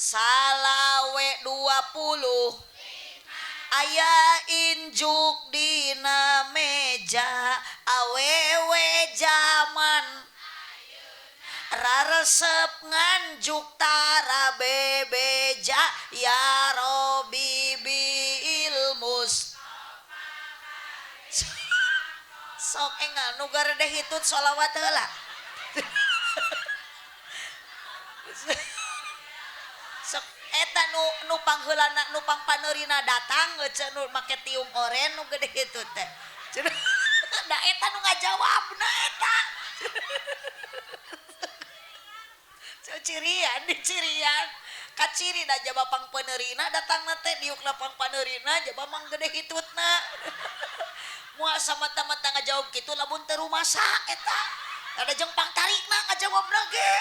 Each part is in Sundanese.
Salawe 20 aya injuk dina meja awewe jaman raresep nganjuk tara bebeja ya Robi bil mus sok enggal nu garedeh hitut sholawat heula. Sok eta nu pangheulana nu pangpaneurina datang ece nu make tiung oren nu gede hitut teh. Da eta nu ngajawabna eta. Cirian di cirian kaciri da jaba pangpeneurina datangna teh diukna pangpaneurina jaba mang gede hitutna. Moal samata-mata ngajawab kitu lamun teu rumasa eta. Ada jeung pangtarikna ngajawabna ge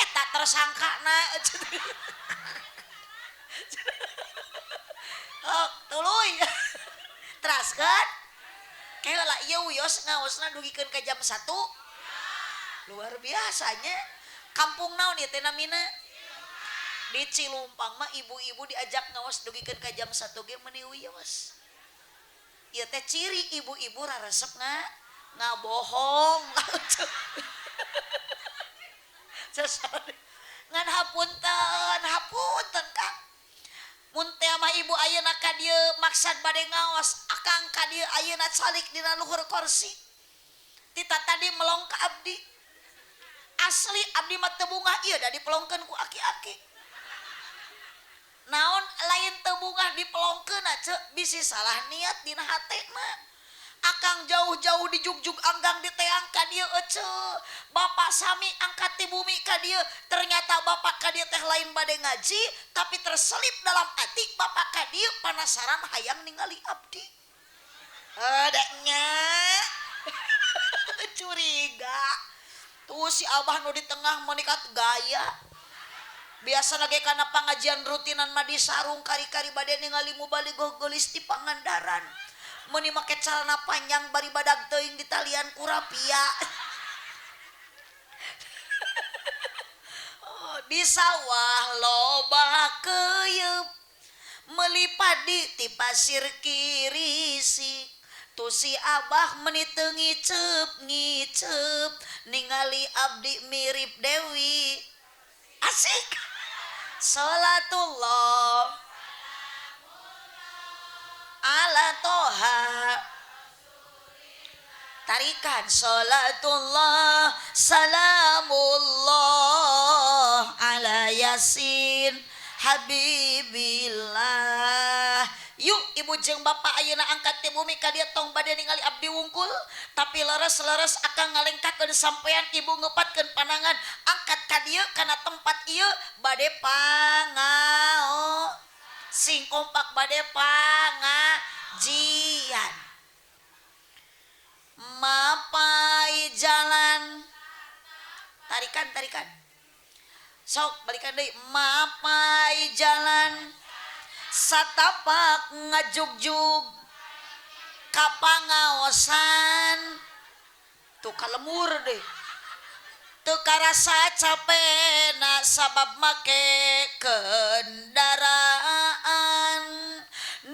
eta tersangkana. Oh, tuluy. Teraskeun. Keula ieu wios ngaosna dugikeun ka jam 1. Luar biasanya. Kampung naon ieu teh namina? Di Cilumpang mah ibu-ibu diajak ngaos dugikeun ka jam 1 ge meuni wios. Ieu teh ciri ibu-ibu raresep ngabohong. Ngan hapunten, hapunten Kang. Mun teh mah ibu ayeuna ka dieu maksad bade ngaos, akang ka dieu ayeuna calik dina luhur kursi. Tita tadi melong ka abdi. Asli abdi mah teu bungah ieu da dipelongkeun ku aki-aki. Naon lain teu bungah dipelongkeun ce bisi salah niat dina hatena. Akang jauh-jauh dijugjug anggang diteang ka dieu ece. Bapak sami angkat ti bumi ka dieu. Ternyata bapak ka dieu teh lain bade ngaji tapi terselip dalam hati bapak ka dieu panasaran hayang ningali abdi. Adanya curiga. Tuh si abah nu di tengah menikat gaya. Biasa lagi karena pengajian rutinan mah di sarung kari-kari bade ningali mubaligh geulis di Pangandaran. Meuni make calana panjang bari badag teuing di talian kurapia. Oh, di sawah loba keuyeup meuli padi ti pasir kirisik. Tu si abah meuni teu ngiceup-ngiceup ningali abdi mirip Dewi. Asik. Salatullah ala toha. Tarikan salatullah salamullah ala yasin habibillah. Yuk ibu jeung bapak ayeuna angkat ti bumi ka dieu tong bade ningali abdi wungkul tapi leres-leres akang ngalengkakeun sampean ibu ngepatkeun panangan angkat ka dieu kana tempat ieu bade pangao sing kompak bade pangajian. Mapai jalan tarikan tarikan sok balikan deui mapai jalan satapak ngajugjug ka pangaosan tuh kalemur deh teu karasa capena sabab make kendaraan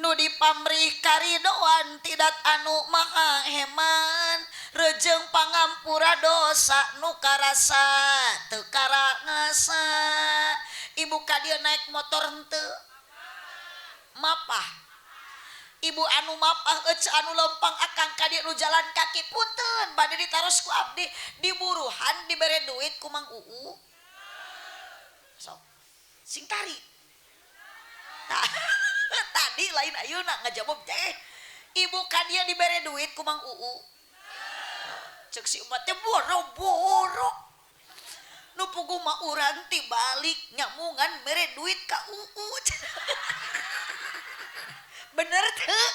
nu dipamrih karidoan tidak anu maha heman rejeng pangampura dosa nu karasa teu karasa. Ibu ka dieu naik motor henteu mapah. Ibu anu mapah ece anu lempang akang ka dieu nu jalan kaki punten bade ditaros ku abdi diburuhan dibere duit ku Mang Uu. Sok sing tarik. Tadi lain ayeuna ngajawab teh. Ibu ka dieu dibere duit ku Mang Uu. Cek si umat teh boro-boro. Nu puguh mah urang ti balik nyamungan mere duit ka Uu. Bener tuh.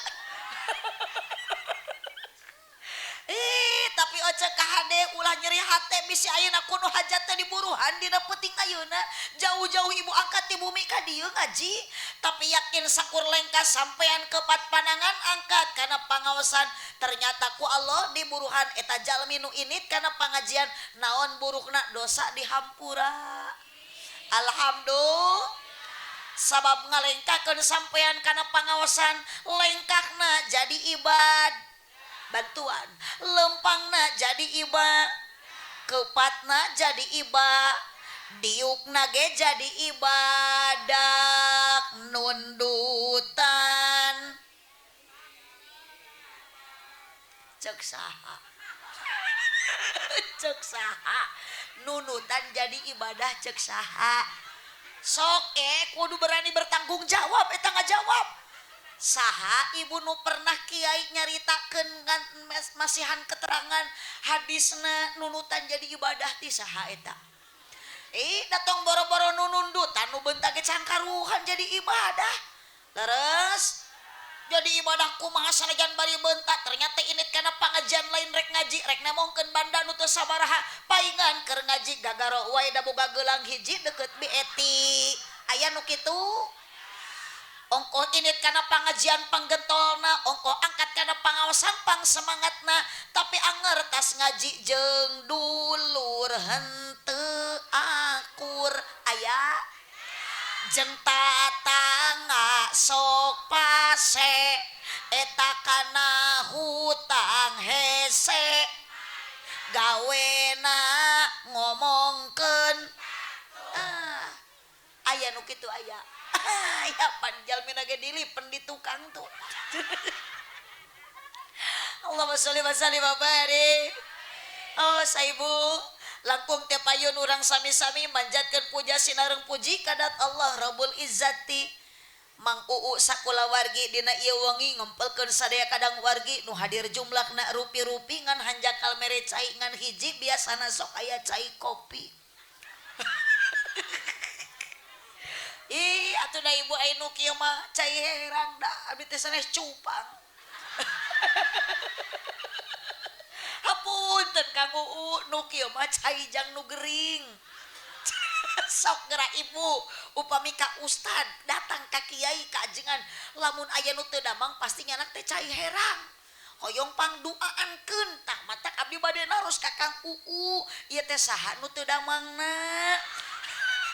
Tapi oce kahade ulah nyeri hate bisi ayeuna kuno hajat teh diburuhan dina peuting ayeuna jauh-jauh ibu angkat ti bumi ka dieu ngaji tapi yakin sakur lengkah sampean kepat panangan angkat kana pangaosan ternyata ku Allah diburuhan eta jalmi nu init kana pangajian naon burukna dosa dihampura. Alhamdulillah. Sabab ngalengkakeun sampean kana pangaosan, lengkakna jadi ibad bantuan, lempangna jadi ibad, kepatna jadi ibad, diukna ge jadi ibadah nundutan. Cek saha? Cek saha? Nunutan jadi ibadah cek saha? Sok kudu berani bertanggung jawab eta ngajawab. Saha ibu nu pernah kiai nyaritakeun ngan masihan keterangan hadisna nunutan jadi ibadah ti saha eta? Datang boro-boro nunundutan nu beunta ge cangkaruhan jadi ibadah. Leres jadi ibadah kumaha sanajan bari beunta ternyata init kana pangajian lain rek ngaji rek nemongkeun banda nu teu sabaraha paingan keur ngaji gagaro wae da boga geulang hiji deukeut bieti. Aya nu kitu? Ongkoh init kana pangajian panggentolna, ongkoh angkat kana pangaosan pangsemangatna, tapi anger tas ngaji jeung dulur henteu akur. Aya jeung tatangga sok pase eta kana hutang hese gawena ngomongkeun. Aya nu kitu aya. Ya panjalmina ge dilipen di tukang tuh. Allahumma sholli wa sallim wa barik. Oh saibu langkung teh payun urang sami-sami manjatkeun puja sinareng puji kadat Allah Rabbul Izzati. Mang Uu sakulawargi dina ieu wengi ngempelkeun sadaya kadang wargi nu hadir jumlahna rupi-rupi ngan hanjakal mere cai ngan hiji biasana sok aya cai kopi. Ih atuh da ibu aya nu kieu mah cai herang da abdi teh sanes cupang. Hapunten Kang Uu nu kieu mah cai jang nu gering. Sok geura ibu upami ka ustad datang ka kiai ka ajengan lamun aya nu teu damang pasti nyanak teh cai herang. Hoyong pangduaankeun tah matak abdi bade naros ka Kang Uu ieu teh saha nu teu damangna.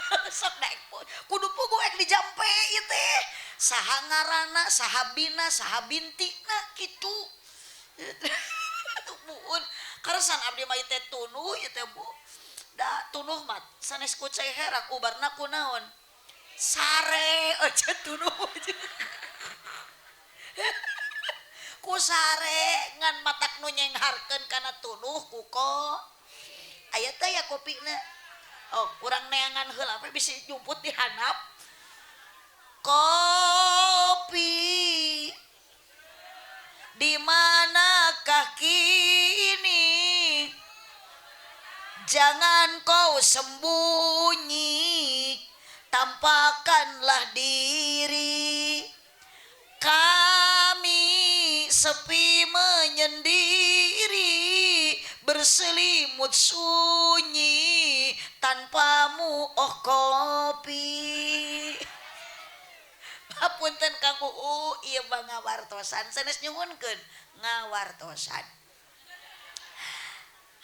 Sok daek kudu puguh ek dijampe ieu teh saha ngaranna saha bina saha bintina kitu. Buun karesan abdi mah ieu teh tunuh ieu teh Bu. Da tunuh mah sanes ku cai herang ubarna ku naon? Sare aja tunuh. Ku sare ngan matak nu nyengharkeun kana tunuh ku ko. Aya teh ya kopina. Oh, urang neangan heula we bisi jumput di handap. Kopi di manakah kini? Jangan kau sembunyi, tampakkanlah diri. Kami sepi menyendiri, berselimut sunyi tanpamu oh kopi. Hapunten Kang Uu ieu mah ngawartosan sanes nyuhunkeun ngawartosan.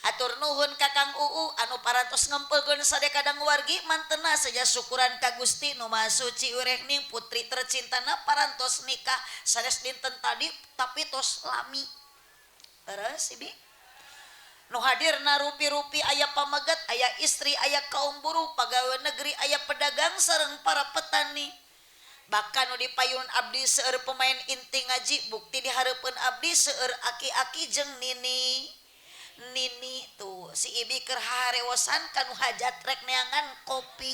Hatur nuhun ka Kang Uu anu parantos ngempelkeun sadekadang wargi mantena saja syukuran ka Gusti nu Maha Suci urehning putri tercintana parantos nikah sanes dinten tadi tapi tos lami. Terus ibi nu hadirna rupi-rupi aya pamegat, aya istri, aya kaum buruh, pegawai negeri, aya pedagang sareng para petani. Bahkan nu dipayun abdi seueur pemain inti ngaji bukti dihareupeun abdi seueur aki-aki jeung nini. Nini tuh si ibi keur harewosan kanu hajat rek neangan kopi.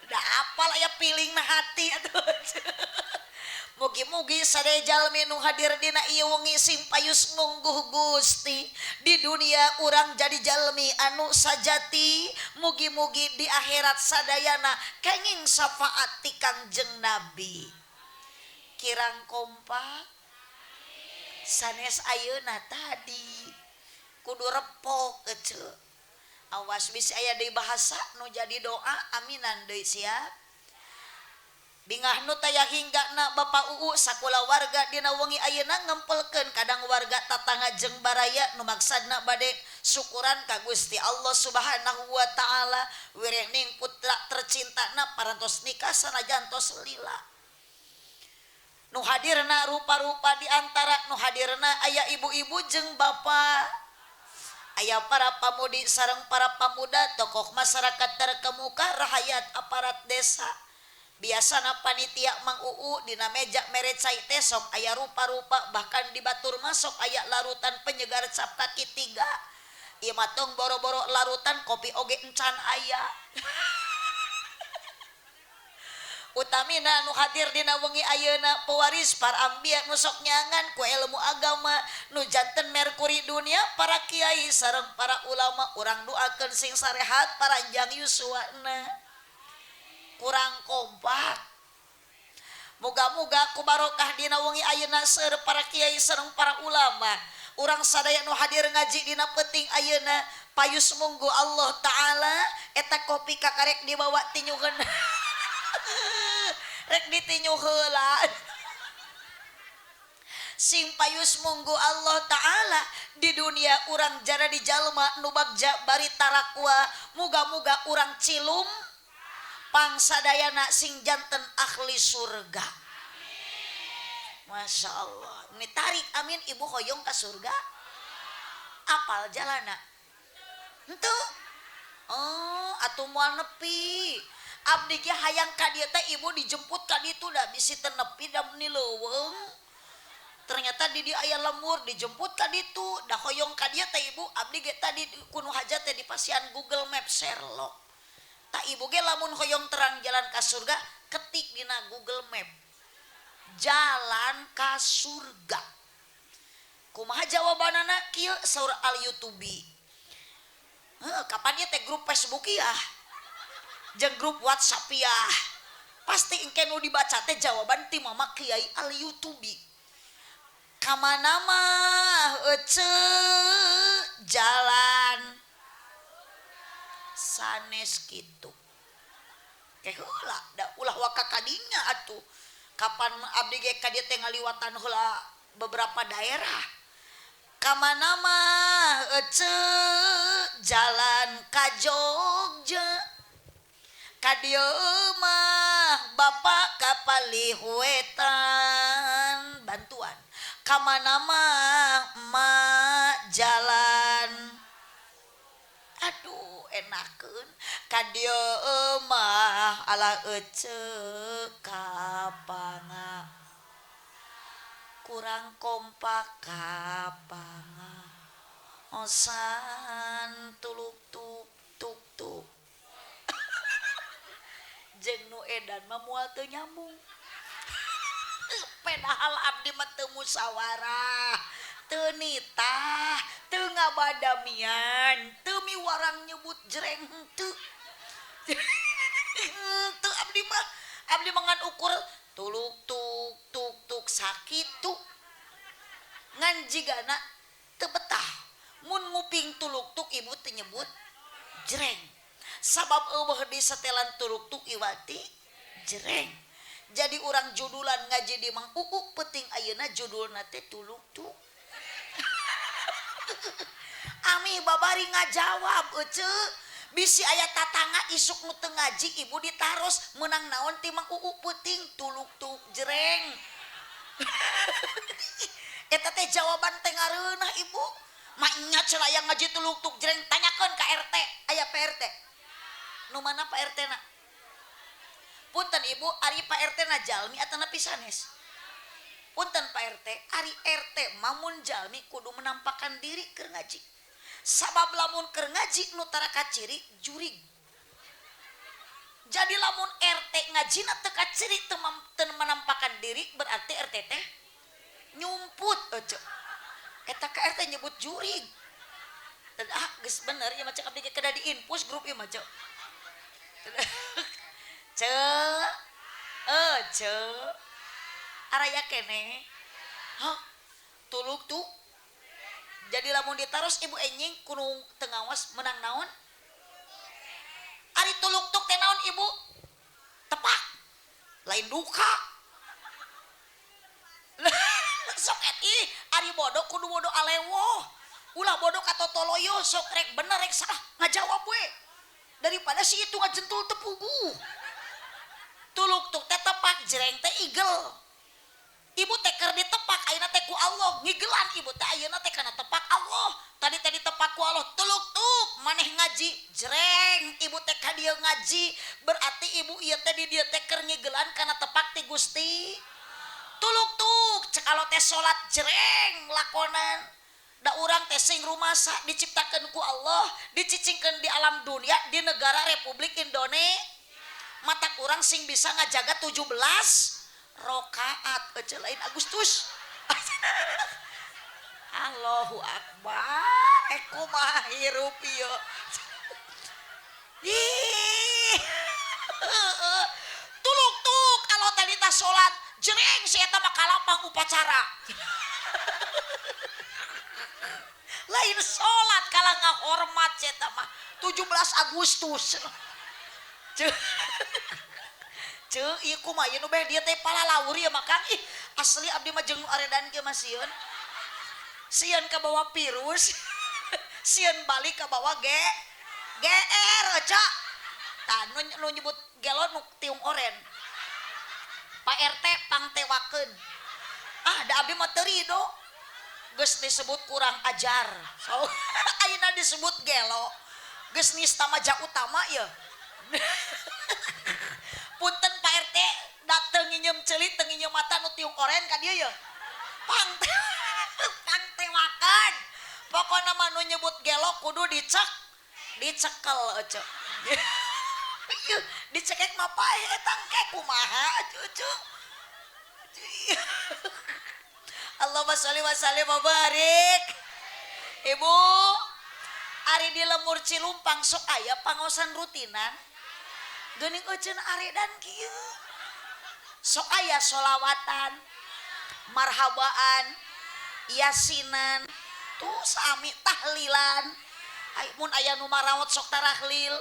Da apal aya pilingna hati atuh. Mugi-mugi sadaya jalmi nu hadir dina ieu wengi sing payus mungguh Gusti. Di dunia urang jadi jalmi anu sajati, mugi-mugi di akhirat sadayana kenging syafaat ti Kangjeng Nabi. Kirang kompak sanes ayeuna tadi kudu repok ece. Awas bisi aya deui bahasa nu jadi doa aminan deui siap. Bingah nu taya hinggana Bapak Uu sakula warga dina wengi ayeuna ngempelkeun kadang warga tatangga jeung baraya nu maksadna bade Syukuran ka Gusti Allah Subhanahu wa taala wirehning putra tercintana parantos nikah sanajan tos lila. Nu hadirna rupa-rupa di antara nu hadirna aya ibu-ibu jeung bapak, aya para pamudi sareng para pamuda, tokoh masyarakat terkemuka, rahayat aparat desa. Biasana panitia Mang Uu dina meja mere cai teh sok aya rupa-rupa, bahkan di batur masuk aya larutan penyegar cap kaki 3. Ieu mah tong boro-boro larutan kopi oge encan aya. Utamina nu hadir dina wengi ayeuna pewaris para ambiya nu sok nyangan ku ilmu agama, nu janten merkuri dunia para kiai sareng para ulama, urang doakeun sing sarehat paranjang yuswana. Kurang kompak. Moga-moga ku barokah dina wengi ayeuna seur para kiai sareng para ulama, urang sadaya nu hadir ngaji dina peuting ayeuna payus munggu Allah taala eta kopi kakarek dibawa tinyuheun. Rek ditinyu heula. Sing payus munggu Allah taala di dunia urang jara di jalma nu bagja bari tarakwa, muga-muga urang cilum pangsadayana sing janten ahli surga. Masya Allah. Ini tarik amin ibu hoyong ka surga. Apal jalana? Henteu. Oh, atuh moal nepi. Abdi ge hayang ka dieu teh ibu dijemput ka ditu da bisi teu nepi da meni leuweung. Ternyata di dieu aya lemur dijemput ka ditu da hoyong ka dieu teh ibu abdi ge tadi kuno hajat teh dipasihan Google Maps Sherlock. Tak ibu ge lamun hoyong terang jalan ka surga ketik dina Google Map. Jalan ka surga. Kumaha jawabanana kieu saur al YouTube. Heuh, kapan ieu teh grup Facebook ya? Jeung grup WhatsApp ya. Pasti engke nu dibaca teh jawaban ti Mama Kiai al YouTube. Kamana mah ece jalan sanes kitu. Ke heula da ulah waka kadinya atuh. Kapan abdi ge ka dieu teh ngaliwatan heula beberapa daerah. Kamana mah ece jalan ka Jogja. Ka dieu mah bapak ka Palihuetan bantuan. Kamana mah emak jalan. Aduh enakeun ka dieu mah alah ece kapanga. Kurang kompak kapanga. Osan tuluk tuk tuk tuk. Jeung nu edan mah moal teu nyambung. Padahal abdi mah teu musyawarah, teu nitah, teu ngabadamian, teu miwarang nyebut jreng henteu. Henteu abdi mah ngan ukur tuluk tuk tuk tuk sakitu. Ngan jigana teu betah. Mun nguping tuluk tuk ibu teu nyebut jreng. Sabab eueuh di setelan tuluk tuk iwati jreng. Jadi urang judulan ngaji di Mang Uu peuting ayeuna judulna teh tuluk tuk. Ami babari ngajawab ece bisi aya tatangga isuk nu teu ngaji ibu ditaros meunang naon ti Mang Uu peuting tuluk tuk jreng. Eta teh jawaban teh ngareunah ibu. Maknya cenah aya ngaji tuluk tuk jreng tanyakeun ka RT, aya Pak RT. Nu mana Pak RT na? Punten ibu, ari Pak RT na jalmi atanapi sanes? Punten Pak RT, ari RT mamun jalmi kudu menampakkan diri keur ngaji. Sabab lamun keur ngaji nu tara kaciri jurig. Jadi lamun RT ngajina teu kaciri teu menampakkan diri berarti RT teh nyumput ece. Eta ka RT nyebut jurig. Ah geus bener ieu mah cek abdi ge kedah diinpus grup ieu mah cek. Ce, ce, araya kene, hah, tuluk tuh. Jadi lamun ditaros ibu enjing kudu tengawas menang naon? Ari tuluk tuk teh naon ibu? Tepak, lain duka. Sok ih, ari bodoh kudu bodoh alewoh. Ulah bodoh katotoloyo sok rek bener rek salah ngajawab we. Daripada si itu ngajentul tepugu. Tuluk tuk teh tepak jereng teh igel. Ibu teh keur ditepak ayeuna teh ku Allah ngigelan ibu teh ayeuna teh kana tepak Allah. Tadi teh ditepak ku Allah tuluk tuk maneh ngaji jereng ibu teh ka dieu ngaji berarti ibu ieu teh di dieu teh keur ngigelan kana tepak ti Gusti. Tuluk tuk cek alo teh salat jereng lakonan. Da urang teh sing rumasa diciptakeun ku Allah, dicicingkeun di alam dunia di negara Republik Indonesia. Mata urang sing bisa ngajaga 17 rokaat ece lain Agustus. Allahu Akbar, kumaha hirup ieu. Ih. Tuluk tuk kalau tadi tah salat jereng si eta mah kalapang upacara. Lain salat kalah ngahormat si eta mah 17 Agustus. Ceu ieu kumaha ieu nu beh dieu teh palalaur ieu mah Kang. Ih, asli abdi mah jeung nu aredan kieu mah sieun. Sieun kabawa virus. Sieun balik kabawa GR ca. Tah nu nyebut gelo nu tiung oren. Pak RT pangtewakeun. Ah, da abdi mah teu rido. Geus disebut kurang ajar. So, ayeuna disebut gelo. Geus nista maja utama ieu. Punten Pak RT dateng nginjem ceuli teu nginjem mata nu tiung oren ka dieu ye. Pangtewakan. Pokona mah nu nyebut gelo kudu dicekel ece. Dicekek mah paeh eta engke kumaha cucu. Allahumma sholli wa sallim wa barik. Ibu, ari di lemur Cilumpang sok aya pangosan rutinan. Geuning euceun aredan kieu. Sok aya solawatan, marhabaan, yasinan, tuh sami tahlilan. Ai mun aya nu maraot sok tarahlil.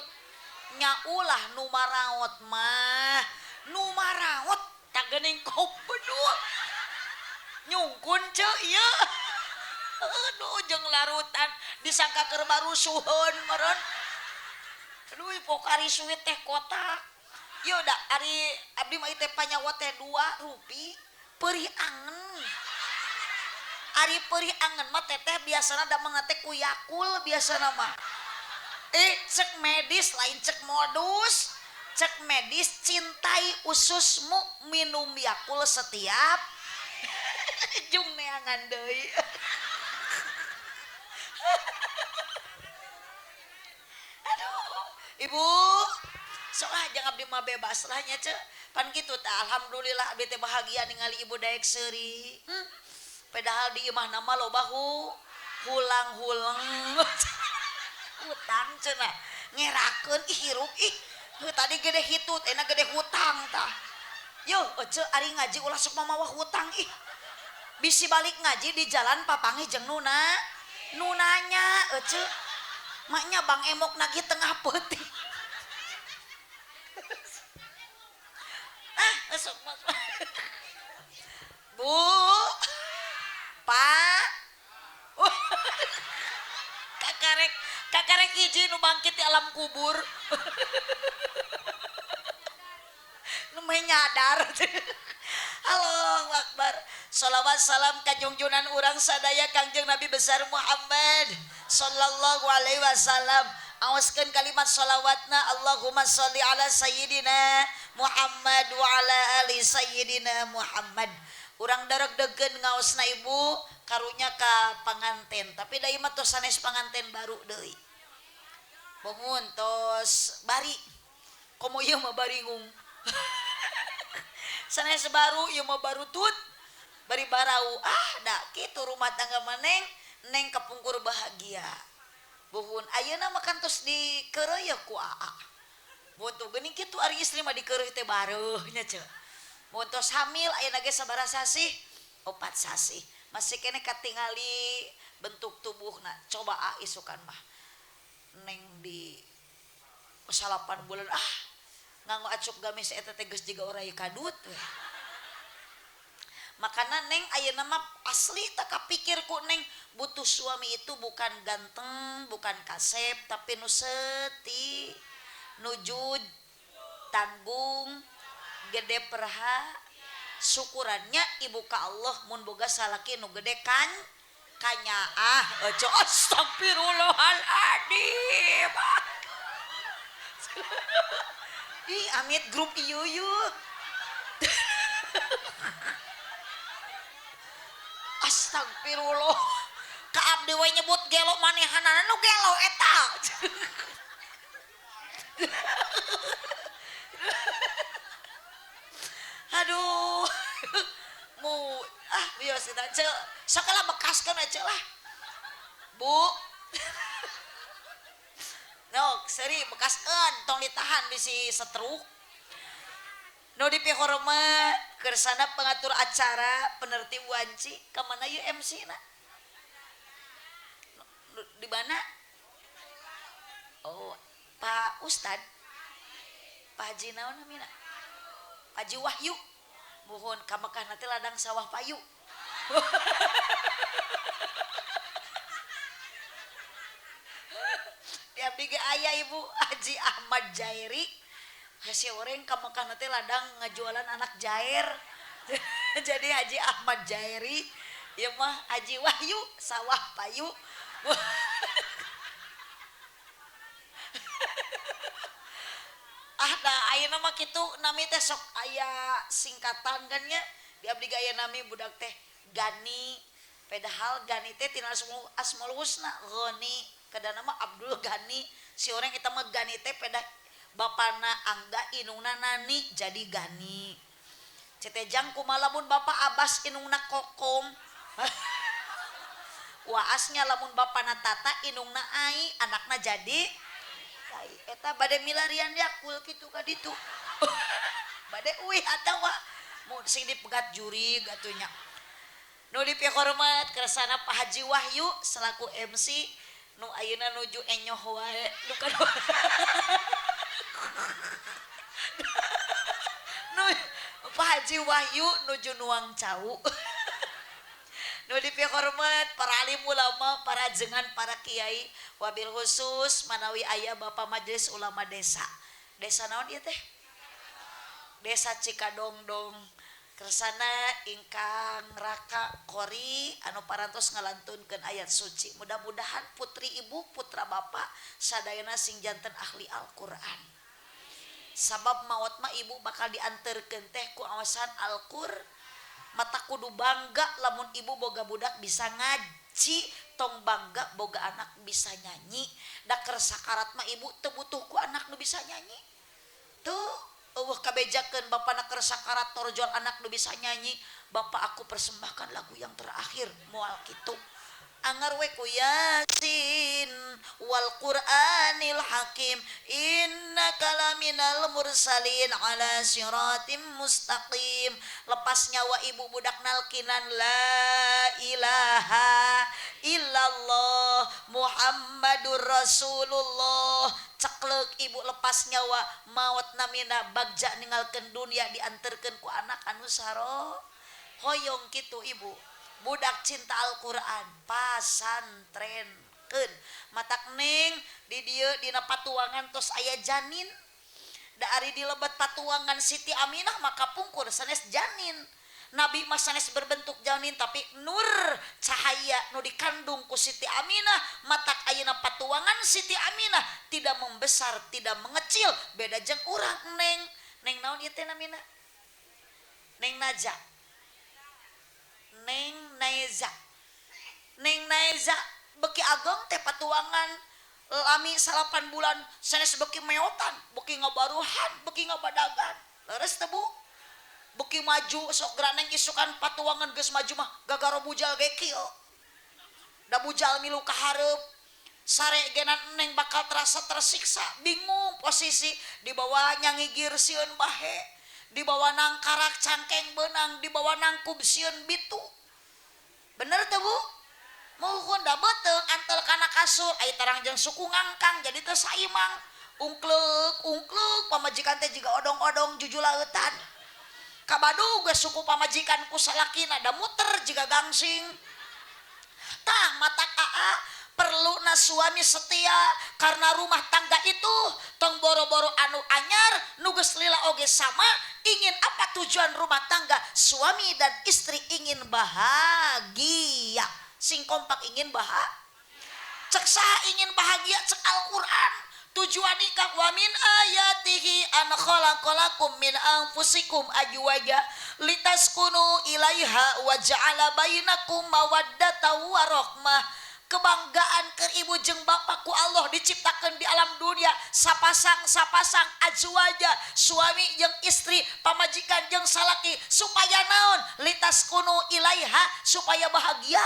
Nya ulah nu maraot mah, nu maraot tah geuning kopedul. Nyungkun ceu ieu. Aduh jeung larutan disangka keur barusuheun meureun. Aduh pokari suwit teh kotak. Ieu da ari abdi mah ieu teh panyawa teh 2 rupi peurih angen. Ari peurih angen mah teteh biasana da mah teh ku Yakul biasana mah. Cek medis lain cek modus. Cek medis cintai ususmu minum Yakul setiap jung neangan deui. Aduh, ibu, sok ah jangan abdi mah bebas lah nya ceu. Pan kitu tah alhamdulillah abdi teh bahagia ningali ibu daek seuri. Padahal di imahna mah loba hulang-hulang. Hutang cenah ngerakeun ih hirup ih. Heuh tadi gede hitut, enak gede hutang tah. Yo, ece ari ngaji ulah sok mamawa hutang ih. Bisi balik ngaji di jalan papanggih jeung nuna. Nunanya ece maknya Bang Emok nagih tengah peuting. Ah, esok mas. Bu, Pak. Kakarek hiji nu bangkit di alam kubur. Nu meh nyadar. Allahu Akbar. Shalawat salam kajungjunan urang sadaya Kangjeng Nabi besar Muhammad sallallahu alaihi wasallam. Aoskeun kalimat shalawatna Allahumma sholli ala sayyidina Muhammad wa ala ali sayyidina Muhammad. Urang dareg-degkeun ngaosna ibu karunya ka panganten, tapi da ieu mah tos sanes panganten baru deui. Bangun tos bari. Komo ieu mah baringung. Sanes baru ieu mah baru tut. Bari barau ah da kitu rumah tangga maneng neng kapungkur bahagia. Buhun ayeuna mah kan tos dikeureuy ku aa. Mun tuh geuning kitu ari istri mah dikeureuy teh bareuh nya ceu. Mun tos hamil ayeuna ge sabaraha sasih? 4 sasih. Masih keneh katingali bentuk tubuhna. Coba a isukan mah. Neng di 8 bulan ah nganggo acuk gamis eta teh geus jiga oray kadut we. Makana neng ayeuna mah asli tak kapikir ku neng butuh suami itu bukan ganteng, bukan kasep, tapi nu seti, nu tanggung, gede perha, syukurannya ibu ka Allah mun boga salaki nu gede kan kanyaah. Ojo astagfirullahaladzim. Ih amit grup ieu yeuh. Astagfirullah. Ka abdi we nyebut gelo manehanana nu gelo eta. Aduh. Mu ah bios eta ceu. Sok lah bekaskeun aja lah. Bu. Nok, seri bekaskeun tong ditahan bisi setruk. Nu dipihormat kersana pengatur acara penertib wanci ka mana ieu MC na? Di mana? Oh, Pak Ustad. Pak Haji naon namina? Pak Haji Wahyu. Muhun ka Mekah nanti ladang sawah payu. Di abdi ge aya Ibu Haji Ahmad Jairi. Hese orang ka Mekah nanti ladang ngajualan anak jair. Jadi Haji Ahmad Jairi, ieu mah Haji Wahyu sawah payu. Ah da ayeuna mah kitu nami teh sok aya singkatan kan nya. Di abdi ge aya nami budak teh Gani. Padahal Gani teh tina Asmaul Husna Ghani, kadana mah Abdul Gani. Si orang eta mah Gani teh pedah bapana Angga inungna Nani jadi Gani. Cetejang kumaha lamun bapa Abbas inungna Kokom. Waasnya lamun bapana Tata inungna Ai, anakna jadi Ai. Eta bade milarian yakul kitu ka ditu. Bade uih atawa mun sing dipegat jurig atuh nya. Nu dipihormat kersana Pak Haji Wahyu selaku MC nu ayeuna nuju enyoh wae nu kadua. Nu Pak Haji Wahyu nuju nuang cau. Nu dipihormat para alim ulama, para jengan, para kiai, wabil khusus manawi aya Bapak Majelis Ulama Desa. Desa naon ieu teh? Desa Cikadongdong. Kersana ingkang raka kori anu parantos ngalantunkeun ayat suci. Mudah-mudahan putri ibu, putra bapak sadayana sing janten ahli Al-Qur'an. Sabab maot mah ibu bakal dianterkeun teh ku awasan Al-Qur'an. Mata kudu bangga lamun ibu boga budak bisa ngaji, tong bangga boga anak bisa nyanyi. Da keur sakarat mah ibu teu butuh ku anak nu bisa nyanyi. Tuh eueuh kabejakeun bapana keur sakarat torjol anak nu bisa nyanyi, bapak aku persembahkan lagu yang terakhir moal kitu. Angar we ku Yasin wal Qur'anil Hakim innaka laminal mursalin ala siratim mustaqim. Lepas nyawa ibu budak nalkinan la ilaha illallah Muhammadur Rasulullah. Ceklek ibu lepas nyawa maot namina bagja ninggalkeun dunia dianterkeun ku anak anu saro hoyong kitu ibu. Budak cinta Al-Qur'an pasantrenkeun. Matak neng di dieu dina patuangan tos aya janin. Da ari di lebet patuangan Siti Aminah maka pungkur sanes janin. Nabi mah sanes berbentuk janin tapi nur cahaya nu dikandung ku Siti Aminah. Matak ayeuna patuangan Siti Aminah tidak membesar, tidak mengecil, beda jeung urang neng. Neng naon ieu teh namina? Neng Naja. Neng Naeza. Neng Naeza beki ageng teh patuangan lami 8 bulan sanes beki meotan, beki ngabaruhan, beki ngabadagan. Leres teh Bu? Beki maju sok graneng isukan patuangan geus maju mah gagaro bujal ge kieu. Da bujal milu ka hareup. Sare genan neng bakal terasa tersiksa, bingung posisi dibawa nyangigir sieun bahe, dibawa nangkarak cangkeng beunang, dibawa nangkub sieun bitu. Bener teu Bu? Muhun da beuteung antel kana kasur, ai tarang jeung suku ngangkang jadi teu saimang. Ungkleuk ungkleuk pamajikan teh jiga odong-odong jujulautan. Kabadug we suku pamajikan ku salakina da muter jiga gangsing. Tah matak aa perluna suami setia karena rumah tangga itu tong boro-boro anu anyar nu geus lila oge sama. Ingin apa tujuan rumah tangga? Suami dan istri ingin bahagia. Sing kompak ingin bahagia. Cek saha ingin bahagia? Cek Al-Qur'an. Tujuan nikah wa min ayatihi an khalaqalakum min anfusikum azwaja litaskunu ilaiha wa ja'ala bainakum mawaddatan wa rahmah. Kebanggaan ke ibu jeung bapak ku Allah diciptakan di alam dunia sapasang-sapasang azwaja, suami jeung istri, pamajikan jeung salaki, supaya naon? Litaskunu ilaiha, supaya bahagia.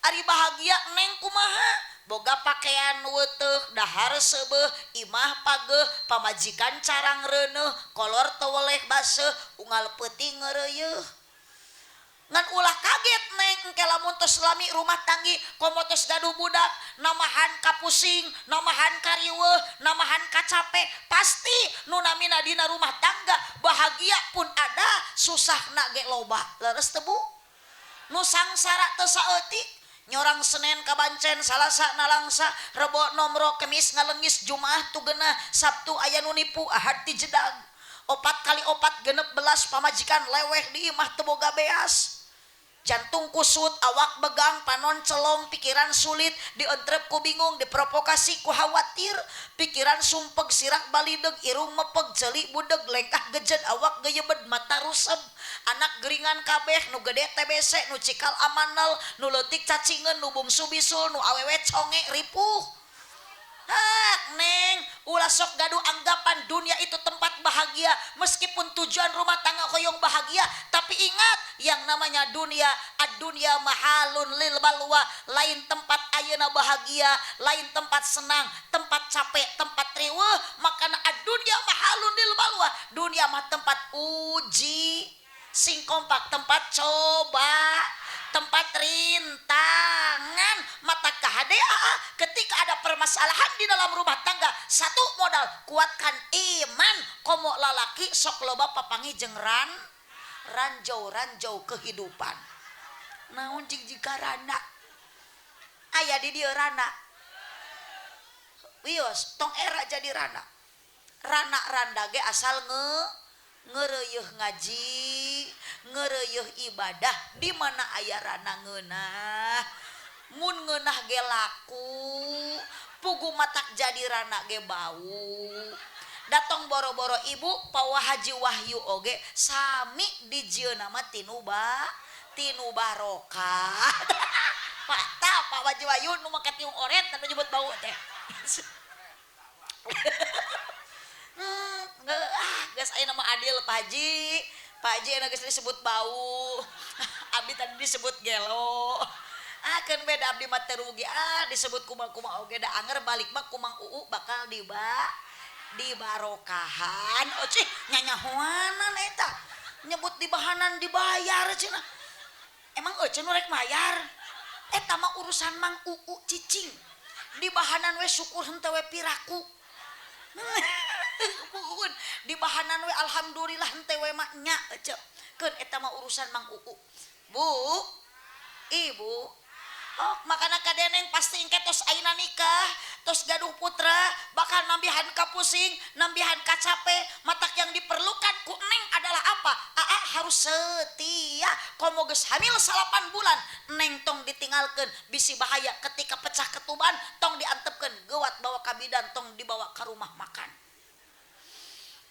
Ari bahagia neng kumaha? Boga pakaian weteh, dahar seubeuh, imah pageuh, pamajikan carang reuneuh, kolor teweleh baseuh, unggal peuting ngeureuyeung. Ngan ulah kaget neng engke lamun tos lami rumah tanggi komo tos gaduh budak, namahan kapusing, namahan kariweuh, namahan kacape, pasti nu namina dina rumah tangga bahagia pun ada, susahna ge loba. Leres teu Bu? Nu sangsara teu saeutik, nyorang Senin ka Bancen, Salasa nalangsa, Rebo nomro, Kemis ngalengis, Jumaah tugenah, Sabtu aya nu nipu, Ahad ti jedag. 4 kali 4 16 pamajikan leweh di imah teu boga beas. Jantung kusut, awak begang, panon celong, pikiran sulit, dientrep ku bingung, diprovokasi ku khawatir, pikiran sumpeg, sirah balideg, irung mepeg, ceuli budeg, lengkah gejed, awak geyebed, mata rusem, anak geringan kabeh, nu gede TBC, nu cikal amanel, nu leutik cacingeun, nu bungsu bisul, nu awewe conge ripuh. Hak neng, ulah sok gaduh anggapan dunia itu tempat bahagia. Meskipun tujuan rumah tangga hoyong bahagia, tapi ingat yang namanya dunia, ad-dunya mahalun lil balwa, lain tempat ayeuna bahagia, lain tempat senang, tempat capek, tempat riweuh. Makana ad-dunya mahalun lil balwa, dunia mah tempat uji, sing kompak tempat coba, tempat rintangan. Mata KHDA ketika ada permasalahan di dalam rumah tangga, satu modal kuatkan iman. Komo lalaki sok loba papangi jeung ranjau-ranjau kehidupan. Naon cing jika randa aya di dieu randa, wios tong era jadi randa. Rana randa ge asal ngeureuyeung ngaji, ngeureuyeung ibadah, di mana aya rana ngeunah, mun ngeunah ge laku, pugu matak jadi rana ge bau. Datang boro-boro ibu Pawa Haji Wahyu oge sami dijieunna mah tinu barokah. Pak ta Pak Haji Wahyu nu make tiung oren teu nyebut bau teh. Geus aya nama adil Pak Haji. Pak Haji anu geus disebut bau. Abdi tadi disebut gelo. Ah keun beda abdi mah teu rugi. Ah disebut kumaha-kumaha oge da anger balik mah kumang uu bakal dibarokahan. Oh cih nyanyahoanan eta. Nyebut dibahanan dibayar cenah. Emang euceun nu rek mayar? Eta mah urusan Mang Uu cicing. Dibahanan we syukur henteu we piraku. Di bahanan we alhamdulillah henteu we mah nya ece. Keun eta mah urusan Mang Uu. Bu, ibu, oh makana kadeneng pasti engke tos ayeuna nikah, tos gaduh putra, bakal nambihan kapusing, nambihan kacape, matak yang diperlukan ku neng adalah apa? Aa harus setia. Komo geus hamil 8 bulan, neng tong ditinggalkeun, bisi bahaya ketika pecah ketuban, tong diantepkeun, geuwat bawa ka bidan, tong dibawa ka rumah makan.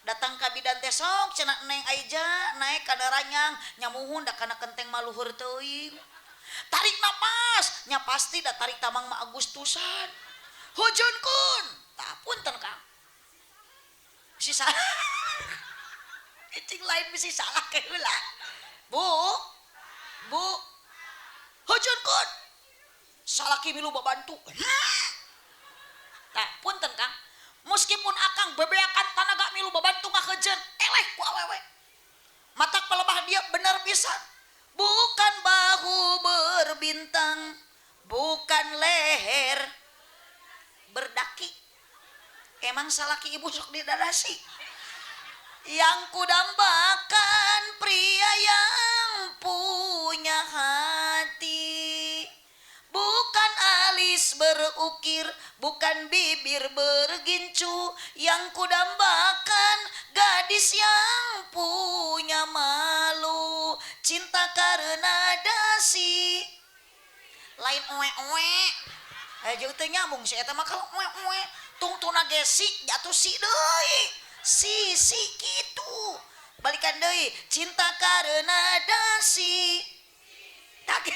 Datang ka bidan teh sok cenah neng aija naek kana ranyang, nyamuhun da kana kenteng maluhur teuing. Tarik napas, nya pasti da tarik tamang ma Agustusan. Hujan kun, tak punten Kang. Bisi salah. Cing lain bisi salah ke heula. Bu, bu, hujan kun. Salaki milu babantu. Tak punten Kang. Meskipun akang bebeakan tanaga milu babantu ngahejeun, eleh ku awewe. Matak pelebah dia bener pisan. Bukan bahu berbintang, bukan leher berdaki. Emang salaki ibu sok didadasi. Yang kudambakan Kudambakan pria yang punya hati, bukan alis berukir, bukan bibir bergincu. Yang kudambakan gadis yang punya malu. Cinta karena dasi, lain oe-oe. Jeung teu nyambung si eta mah kalau oe-oe. Tungtuna ge si jatuh si deui. Si si kitu. Balikan deui, cinta karena dasi. Tak.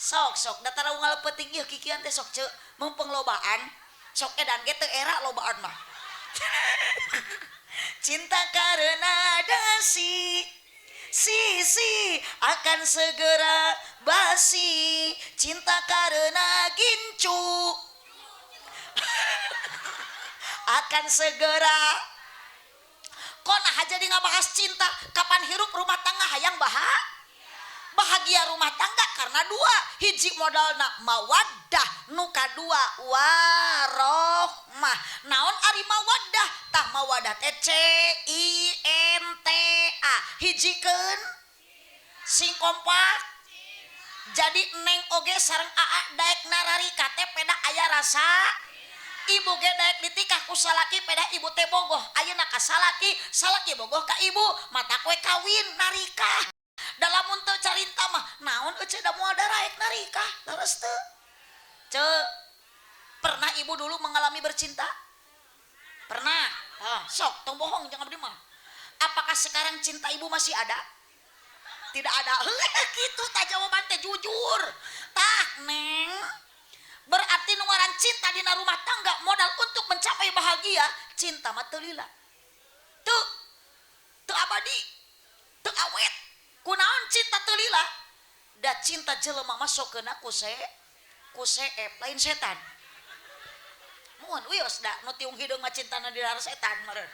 Sok sok datara unggal peuting ieu kikian teh sok ceu mumpung lobaan. Sok edan ge teu era lobaan mah. Cinta karena dasi, sisi akan segera basi. Cinta karena gincu akan segera. Kona jadi ngabahas cinta, kapan hirup rumah tangga hayang bahagia rumah tangga karena dua, hiji modalna mawaddah, nu kadua warohmah. Naon ari mawaddah? Tah mawaddah teh C I N T A, hijikeun sing kompak. Jadi neng oge sareng aa daek nararika teh peda aya rasa. Ibu ge daek ditikah ku salaki peda ibu teh bogoh ayeuna ka salaki, salaki bogoh ka ibu, mata kowe kawin narikah. Dalam teu carita mah naon euceu da moal daraek narikah, leres teu? Ceu, pernah ibu dulu mengalami bercinta? Pernah. Ah, sok tong bohong jangan abdi mah. Apakah sekarang cinta ibu masih ada? Tidak ada. Kitu tah jawaban teh jujur. Tah neng, berarti nu ngaran cinta dina rumah tangga modal untuk mencapai bahagia, cinta mah teu lila. Teu teu abadi, teu awet. Kunaon cinta teu lila? Da cinta jelema mah sokeuna ku seep lain setan. Muhun wios da nu tiung hideung mah cintana di dahar setan meureun.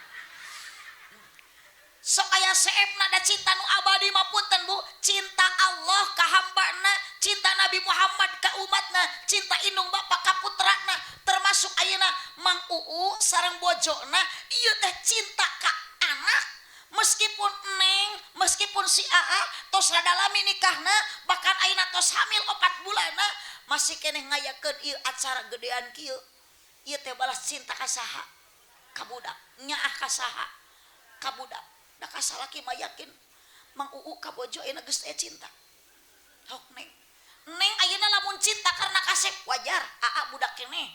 Sok aya seepna da cinta nu abadi mah punten Bu, cinta Allah ka hambana, cinta Nabi Muhammad ka umatna, cinta indung bapa ka putrana, termasuk ayeuna Mang Uu sareng bojona ieu teh cinta ka anak. Meskipun neng, meskipun si AA tos rada lami nikahna, bahkan ayeuna tos hamil 4 bulanna, masih keneh ngayakeun ieu acara gedean kieu. Ieu teh balas cinta ka saha? Ka budak. Nyaah ka saha? Ka budak. Da ka salaki mah yakin Mang Uu ka bojo ayeuna geus teh cinta. Hok neng. Neng ayeuna lamun cinta karena kasep wajar, AA budak keneh.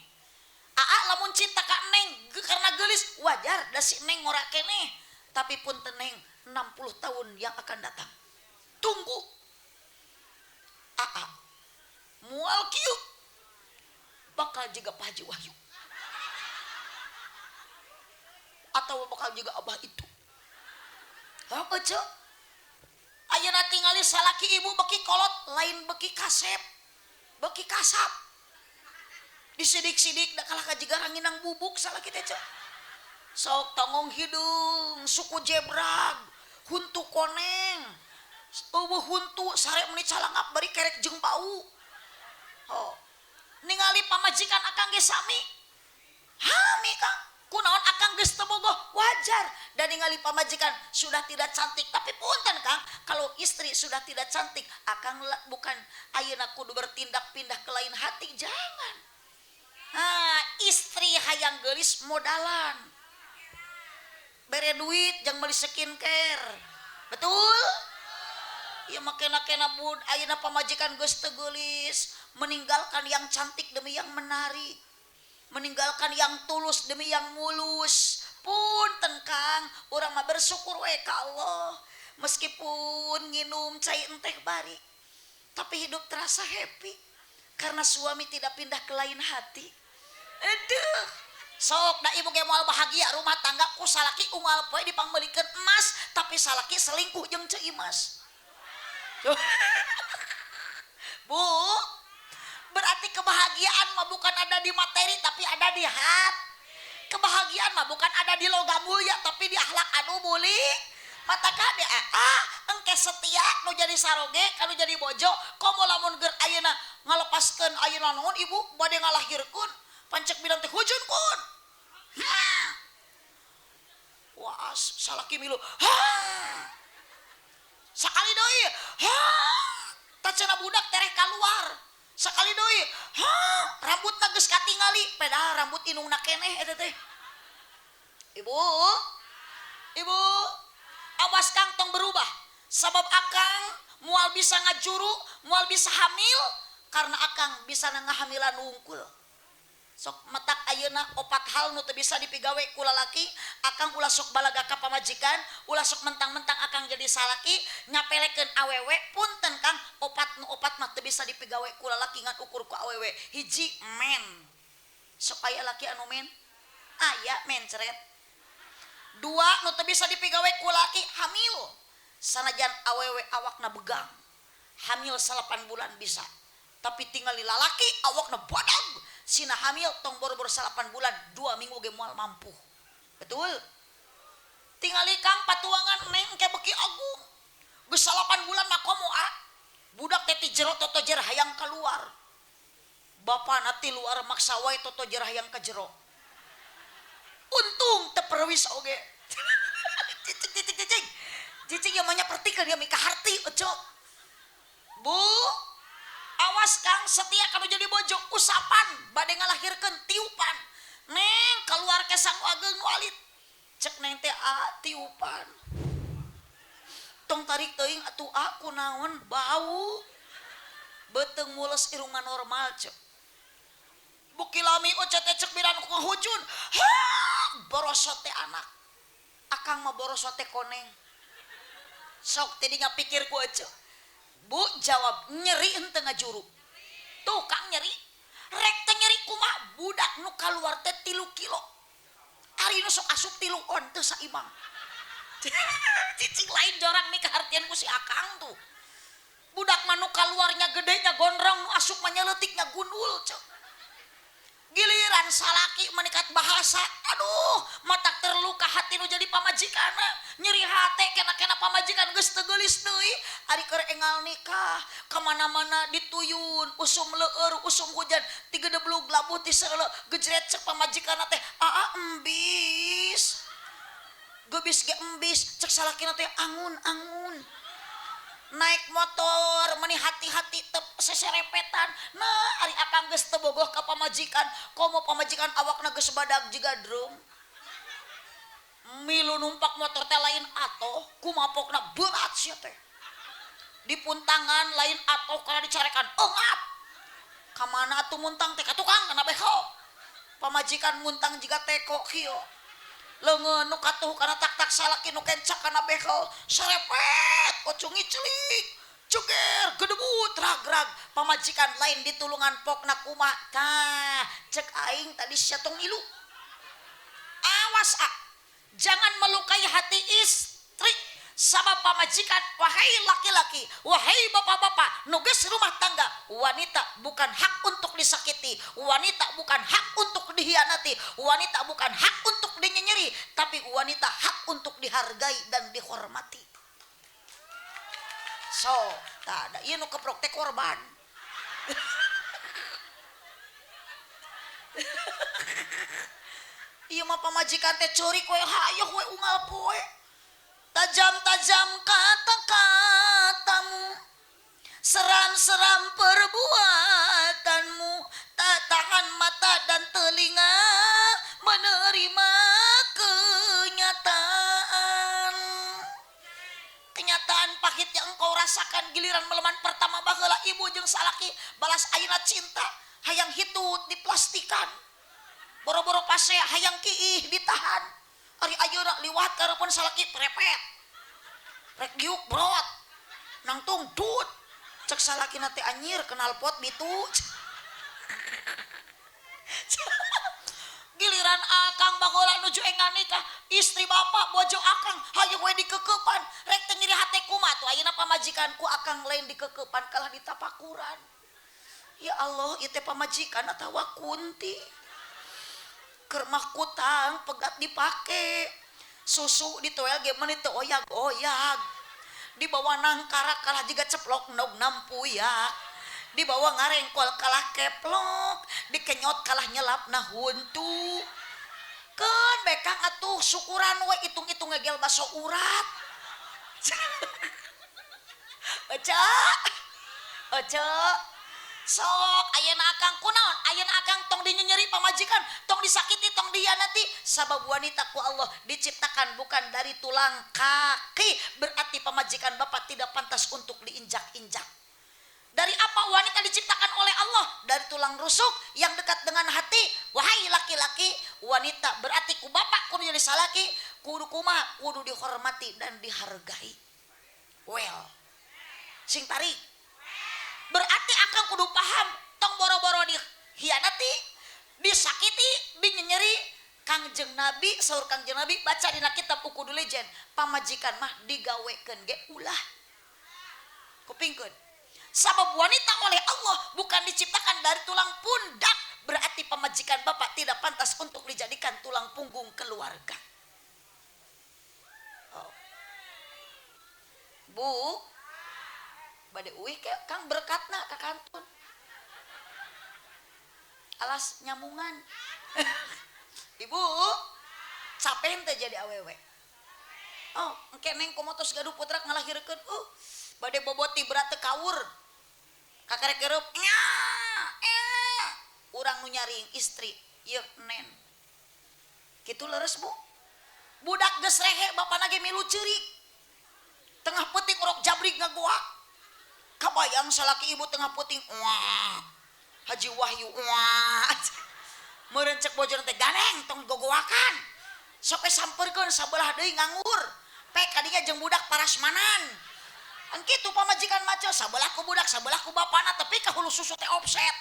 AA lamun cinta ka neng karena geulis wajar, da si neng ngora keneh. Tapi punten neng, 60 tahun yang akan datang. Tunggu. AA moal kieu bakal juga Pak Haji Wahyu. Atau bakal juga abah itu. Apa cek? Ayeuna tingali salaki ibu beki kolot, lain beki kasep, beki kasap. Disidik-sidik da kalah ka jiga ranginang bubuk salaki teh cek. Sok tongong hidung, suku jebrag, huntu koneng, eueuh huntu sare meuni calangap bari kerek jeung bau. Oh. Ningali pamajikan akang ge sami. Hami Kang. Kunaon akang geus teu bogoh wajar. Dan ningali pamajikan sudah tidak cantik, tapi punten Kang, kalau istri sudah tidak cantik, akang bukan ayeuna kudu bertindak pindah ke lain hati, jangan. Nah, istri hayang geulis modalan. Bere duit jang meuli skincare. Betul? Ya makena-kena bud ayeuna pamajikan geus teu geulis, meninggalkan yang cantik demi yang menarik. Meninggalkan yang tulus demi yang mulus. Punten Kang, urang mah bersyukur we ka Allah. Meskipun nginum cai enteh bari, tapi hidup terasa happy karena suami tidak pindah ke lain hati. Aduh, sok da ibu ge moal bahagia rumah tangga ku salaki unggal poe dipangmeulikeun emas, tapi salaki selingkuh jeung ceu Imas. Bu, berarti kebahagiaan mah bukan ada di materi tapi ada di hati. Kebahagiaan mah bukan ada di logam mulia tapi di akhlak anu muli. Mata kade engke setia nu jadi saroge kanu jadi bojo komo lamun ger ayeuna ngalepaskeun ayeuna naon ibu bade ngalahirkeun pancek bilang teh hujun kun. Wah, salaki milu. Sakali deui, ha, tah cenah budak tereh kaluar. Sakali deui, ha, rambutna geus katingali, padahal rambut indungna keneh eta teh. Ibu, ibu, awas Kang tong berubah. Sabab akang moal bisa ngajuru, moal bisa hamil karena akang bisa ngahamilan wungkul. Sok matak ayeuna opat hal nu teu bisa dipigawe ku lalaki, akang ulah sok balaga ka pamajikan, ulah sok mentang-mentang akang jadi salaki nyapelekeun awewe. Punten Kang, opat nu opat mah teu bisa dipigawe ku lalaki ngan ukur ku awewe. Hiji, men. Sok aya laki anu men? Aya mencret. Dua nu teu bisa dipigawe ku laki, hamil. Sanajan awewe awakna begang, hamil 8 bulan bisa, tapi tinggal lalaki awakna badag, sina hamil tong boro-boro 8 bulan, 2 minggu ge moal mampu. Betul? Tingali Kang patuangan neng ke beki agung, geus 8 bulan mah komo ah. Budak teh ti jero totojer hayang keluar, bapana ti luar maksa wae totojer hayang ka jero. Untung teu perwis oge. Cicing cicing cicing. Cicing yang mah pertikeun ya mika harti ojo. Bu, awas Kang setia kalau jadi bojo usapan bade ngalahirkeun tiupan. Neng keluar ke sangu ageung nu alit. Cek neng teh a tiupan. Tong tarik teuing atuh a kunaon bau. Beuteung mules irungna normal cek. Buki lami oce teh cek biran ku ngahujun. Ha, borosot teh anak. Akang mah borosot teh koneng. Sok tadi ngapikir ku oce. Bu jawab nyeri henteu ngajuru. Tuh Kang nyeri. Rek teh nyeri kumaha budak nu kaluar teh 3 kilo. Ari nu sok asup 3 on teu saimang. Cicing lain jorang mikahartian ku si akang tuh. Budak mah nu kaluarnya gedenya gondrong, nu asup mah nyeleutiknya gundul cek. Giliran salaki menikat bahasa, aduh matak terluka hati nu jadi pamajikanna, nyeri hate kena-kena pamajikan geus teu geulis deui, ari keur enggal nikah ka mana-mana dituyun, usum leueur, usum hujan, tigedeblug labuh ti seuleuh, gejret cek pamajikanna teh, aa embis. Gebis ge embis, cek salakina teh angun-angun. Naik motor meni hati-hati teu seserepetan. Nah ari akang geus teu bogoh ka pamajikan, komo pamajikan awakna geus badag jiga drum. Milu numpak motor teh lain atoh, kumapokna berat sia teh. Dipuntangan lain atoh kana dicarekan engap. Ka mana atuh muntang teh ka tukang kana beho. Pamajikan muntang jiga teko kieu. Leungeun nu katuh kana tak-tak salaki nu kencak kana behel, serepet ocung ngiclik, ceger gedebut rag-rag. Pamajikan lain ditulungan pokna kumaha. Tah cek aing tadi sia tong ngilu. Awas ah, jangan melukai hati istri sama pamajikan. Wahai laki-laki, wahai bapak-bapak nu geus rumah tangga, wanita bukan hak untuk disakiti, wanita bukan hak untuk dihianati, wanita bukan hak untuk dinyenyeri, tapi wanita hak untuk dihargai dan dihormati. So, tak ada ieu nu keprok teh korban. Ieu mah pamajikan teh ceurik we hayoh we unggal poe. Tajam-tajam kata-katamu, seram-seram perbuatanmu, tak tahan mata dan telinga menerima kenyataan. Kenyataan pahit yang engkau rasakan giliran meleman pertama baheula ibu jeung salaki balas ayeuna cinta hayang hitut diplastikan, boro-boro pase hayang kiih ditahan. Ari ayeuna liwat karepun salaki prepet, rek diuk brot, nangtung dut, cek salakina teh anjir kenal pot bitu. Giliran akang baheula nuju enggal nikah, istri bapak bojo akang hayu we dikekepan, rek teh nyeri hate kumaha tuh ayeuna pamajikanku akang lain dikekepan kalah ditapakuran. Ya Allah, ieu teh pamajikan atawa kunti. Keur mah kutang pegat dipake, susu ditoel ge meuni teu oyag-oyag, dibawa nangkara kalah jiga ceplok nog nampuyak, dibawa ngarengkol kalah keplok, dikenyot kalah nyelapna huntu. Keun bekang atuh syukuran we itung-itung ngegel baso urat. Oce oce sok ayeuna akang kunaon ayeuna akang tong dinyenyeri pamajikan tong disakiti tong dihianati sabab wanita ku Allah diciptakan bukan dari tulang kaki berarti pamajikan bapak tidak pantas untuk diinjak-injak. Dari apa wanita diciptakan oleh Allah? Dari tulang rusuk yang dekat dengan hati. Wahai laki-laki, wanita berarti ku bapak kudu jadi salaki, kudu kumaha, kudu dihormati dan dihargai. Well, sing tarik. Berarti akang kudu paham, tong boro-boro dihianati, disakiti, dinyenyeri. Kangjeng Nabi, saur Kangjeng Nabi baca dina kitab Uqudul Legend, pamajikan mah digawekeun ge ulah. Kupingkeun. Sabab wanita oleh Allah bukan diciptakan dari tulang pundak, berarti pamajikan bapak tidak pantas untuk dijadikan tulang punggung keluarga. Oh. Bu, bade uih ke kang berkatna ka kantun. Alas nyamungan. Ibu, capek teh jadi awewe. Oh, engke neng komo tos gaduh putra ngalahirkeun. Bade boboti berat teu kawur. Kakarek kereup nya urang nu nyaring istri ieu nen. Kitu leres Bu. Budak geus rehe bapana ge milu ceurik. Tengah peuting orok jabrik ngagoak. Kabayang salaki ibu tengah peuting wah. Haji Wahyu wah. Meureun cek bojona teh ganeng tong gogoakan. Sok we sampeurkeun sabelah deui nganggur. Pek kadinya jeung budak parasmanan. Kan kitu pamajikan maco sabelah ku budak sabelah ku bapana tapi ka hulu susu teh offset.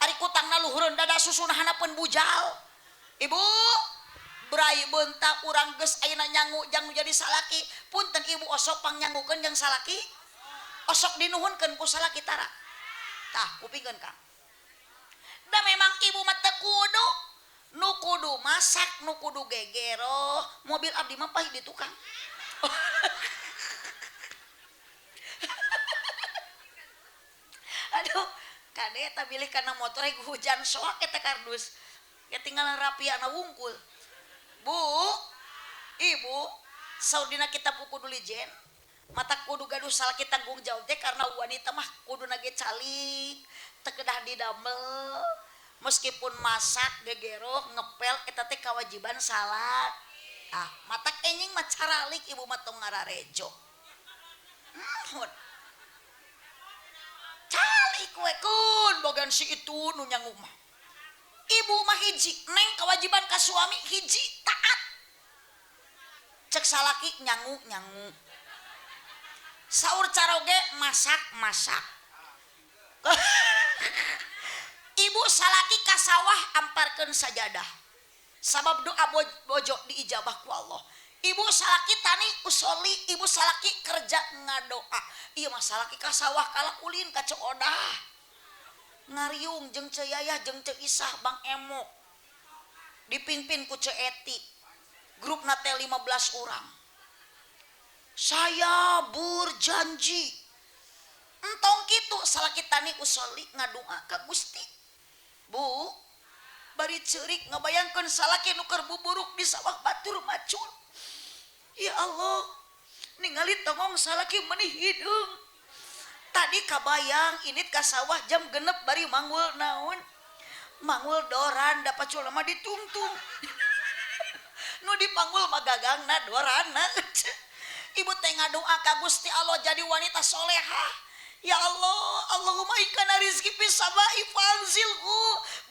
Ari kutangna luhureun dada susuna hanapeun bujal. Ibu brai beunta urang geus ayeuna nyangu jang nu jadi salaki. Punten ibu osok pangnyangukeun jeung salaki. Osok dinuhunkeun ku salaki tara. Tah kupingkeun Kang. Da memang ibu mah teu kudu nu kudu masak nu kudu gegeroh mobil abdi mah pahit di tukang. Aduh, kade eta bilih kana motor hujan soak eta kardus. Ya tinggal rapiana wungkul. Bu, ibu, saur dina kitab Uqudul Legend, mata kudu gaduh salaki tanggung jawab teh karena wanita mah kudu nage calik, teu kedah didamel. Meskipun masak, gegeroh, ngepel eta teh kewajiban salat. Ah, matak enjing mah caralik ibu mah tong ngararejo. Calik we kun bogan si itu nu nyangu mah. Ibu mah hiji, neng kewajiban ka suami hiji taat. Cek salaki nyangu-nyangu. Saur caroge masak-masak. Ibu salaki ka sawah amparkeun sajadah. Sabab doa bojo diijabah ku Allah. Ibu salaki tani usoli, ibu salaki kerja ngadoa. Ieu mah salaki ka sawah kalah ulin ka Ceodah. Ngariung jeung Ceu Yayah jeung Ceu Isah Bang Emo. Dipimpin ku Ceu Eti. Grupna teh 15 orang. Saya berjanji. Entong kitu salaki tani usoli ngadoa ka Gusti. Bu, bari ceurik ngabayangkeun salaki nu keur buburuk di sawah batur macul. Ya Allah, ningali tongong salaki meuni hideung. Tadi kabayang init ka sawah jam 6 bari manggul naon? Manggul doran da pacul mah ditungtung. Nu dipanggul mah gagangna dorana. Ibu teh ngadoa ka Gusti Allah jadi wanita solehah. Ya Allah, Allahumma ikana rizki fis sama'i fanzilhu.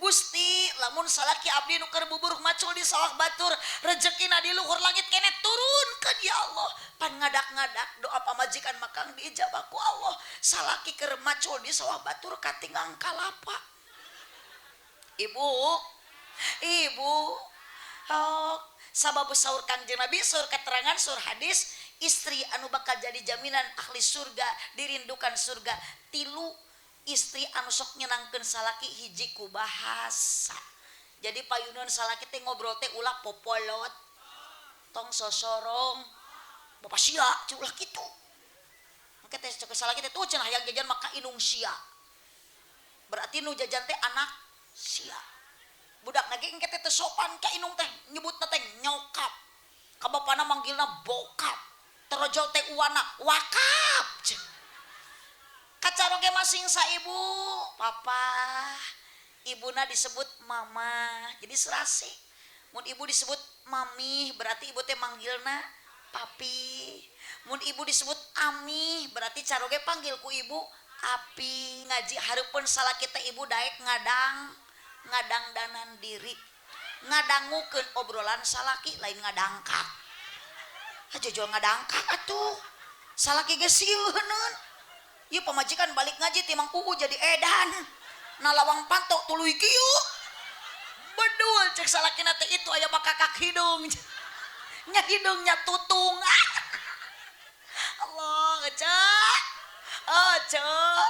Gusti, lamun salaki abdi nu keur buburuk macul di sawah batur, rezekina di luhur langit keneh turunkeun ya Allah. Pan ngadak-ngadak doa pamajikan makang diijabah ku Allah. Salaki keur macul di sawah batur katinggang kalapa. Ibu, ibu, oh, sabab saur Kangjeng Nabi, saur keterangan, saur hadis, istri anu bakal jadi jaminan ahli surga, dirindukan surga. Tilu istri anu sok nyenangkeun salaki hiji ku bahasa. Jadi payuneun salaki teh ngobrol teh ulah popolot, tong sosorong, bapak sia cik ulah kitu. Engke teh cek salaki teh tuh cenah hayang jajan maka inung sia. Berarti nu jajan teh anak sia. Budak lagi engke teh sopan ka inung teh nyebutna teh nyokap. Ka bapana manggilna bokap. Terojol teh uwana wakap. Caroge masing sa ibu papa ibuna disebut mama jadi serasi mun ibu disebut mami berarti ibu teh manggilna papi mun ibu disebut ami berarti caroge panggil ku ibu api ngaji hareupeun salaki teh ibu daek ngadang ngadangdanan diri ngadangukeun obrolan salaki lain ngadangkak aja jual ngadangkak atuh salaki ge sieuneun ieu pamajikan balik ngaji ti Mang Uu jadi edan nalawang pantok tuluy kieu bedul cek salakina teh itu aya bakakak hidung nya hidungnya tutung. Allah cek oh cek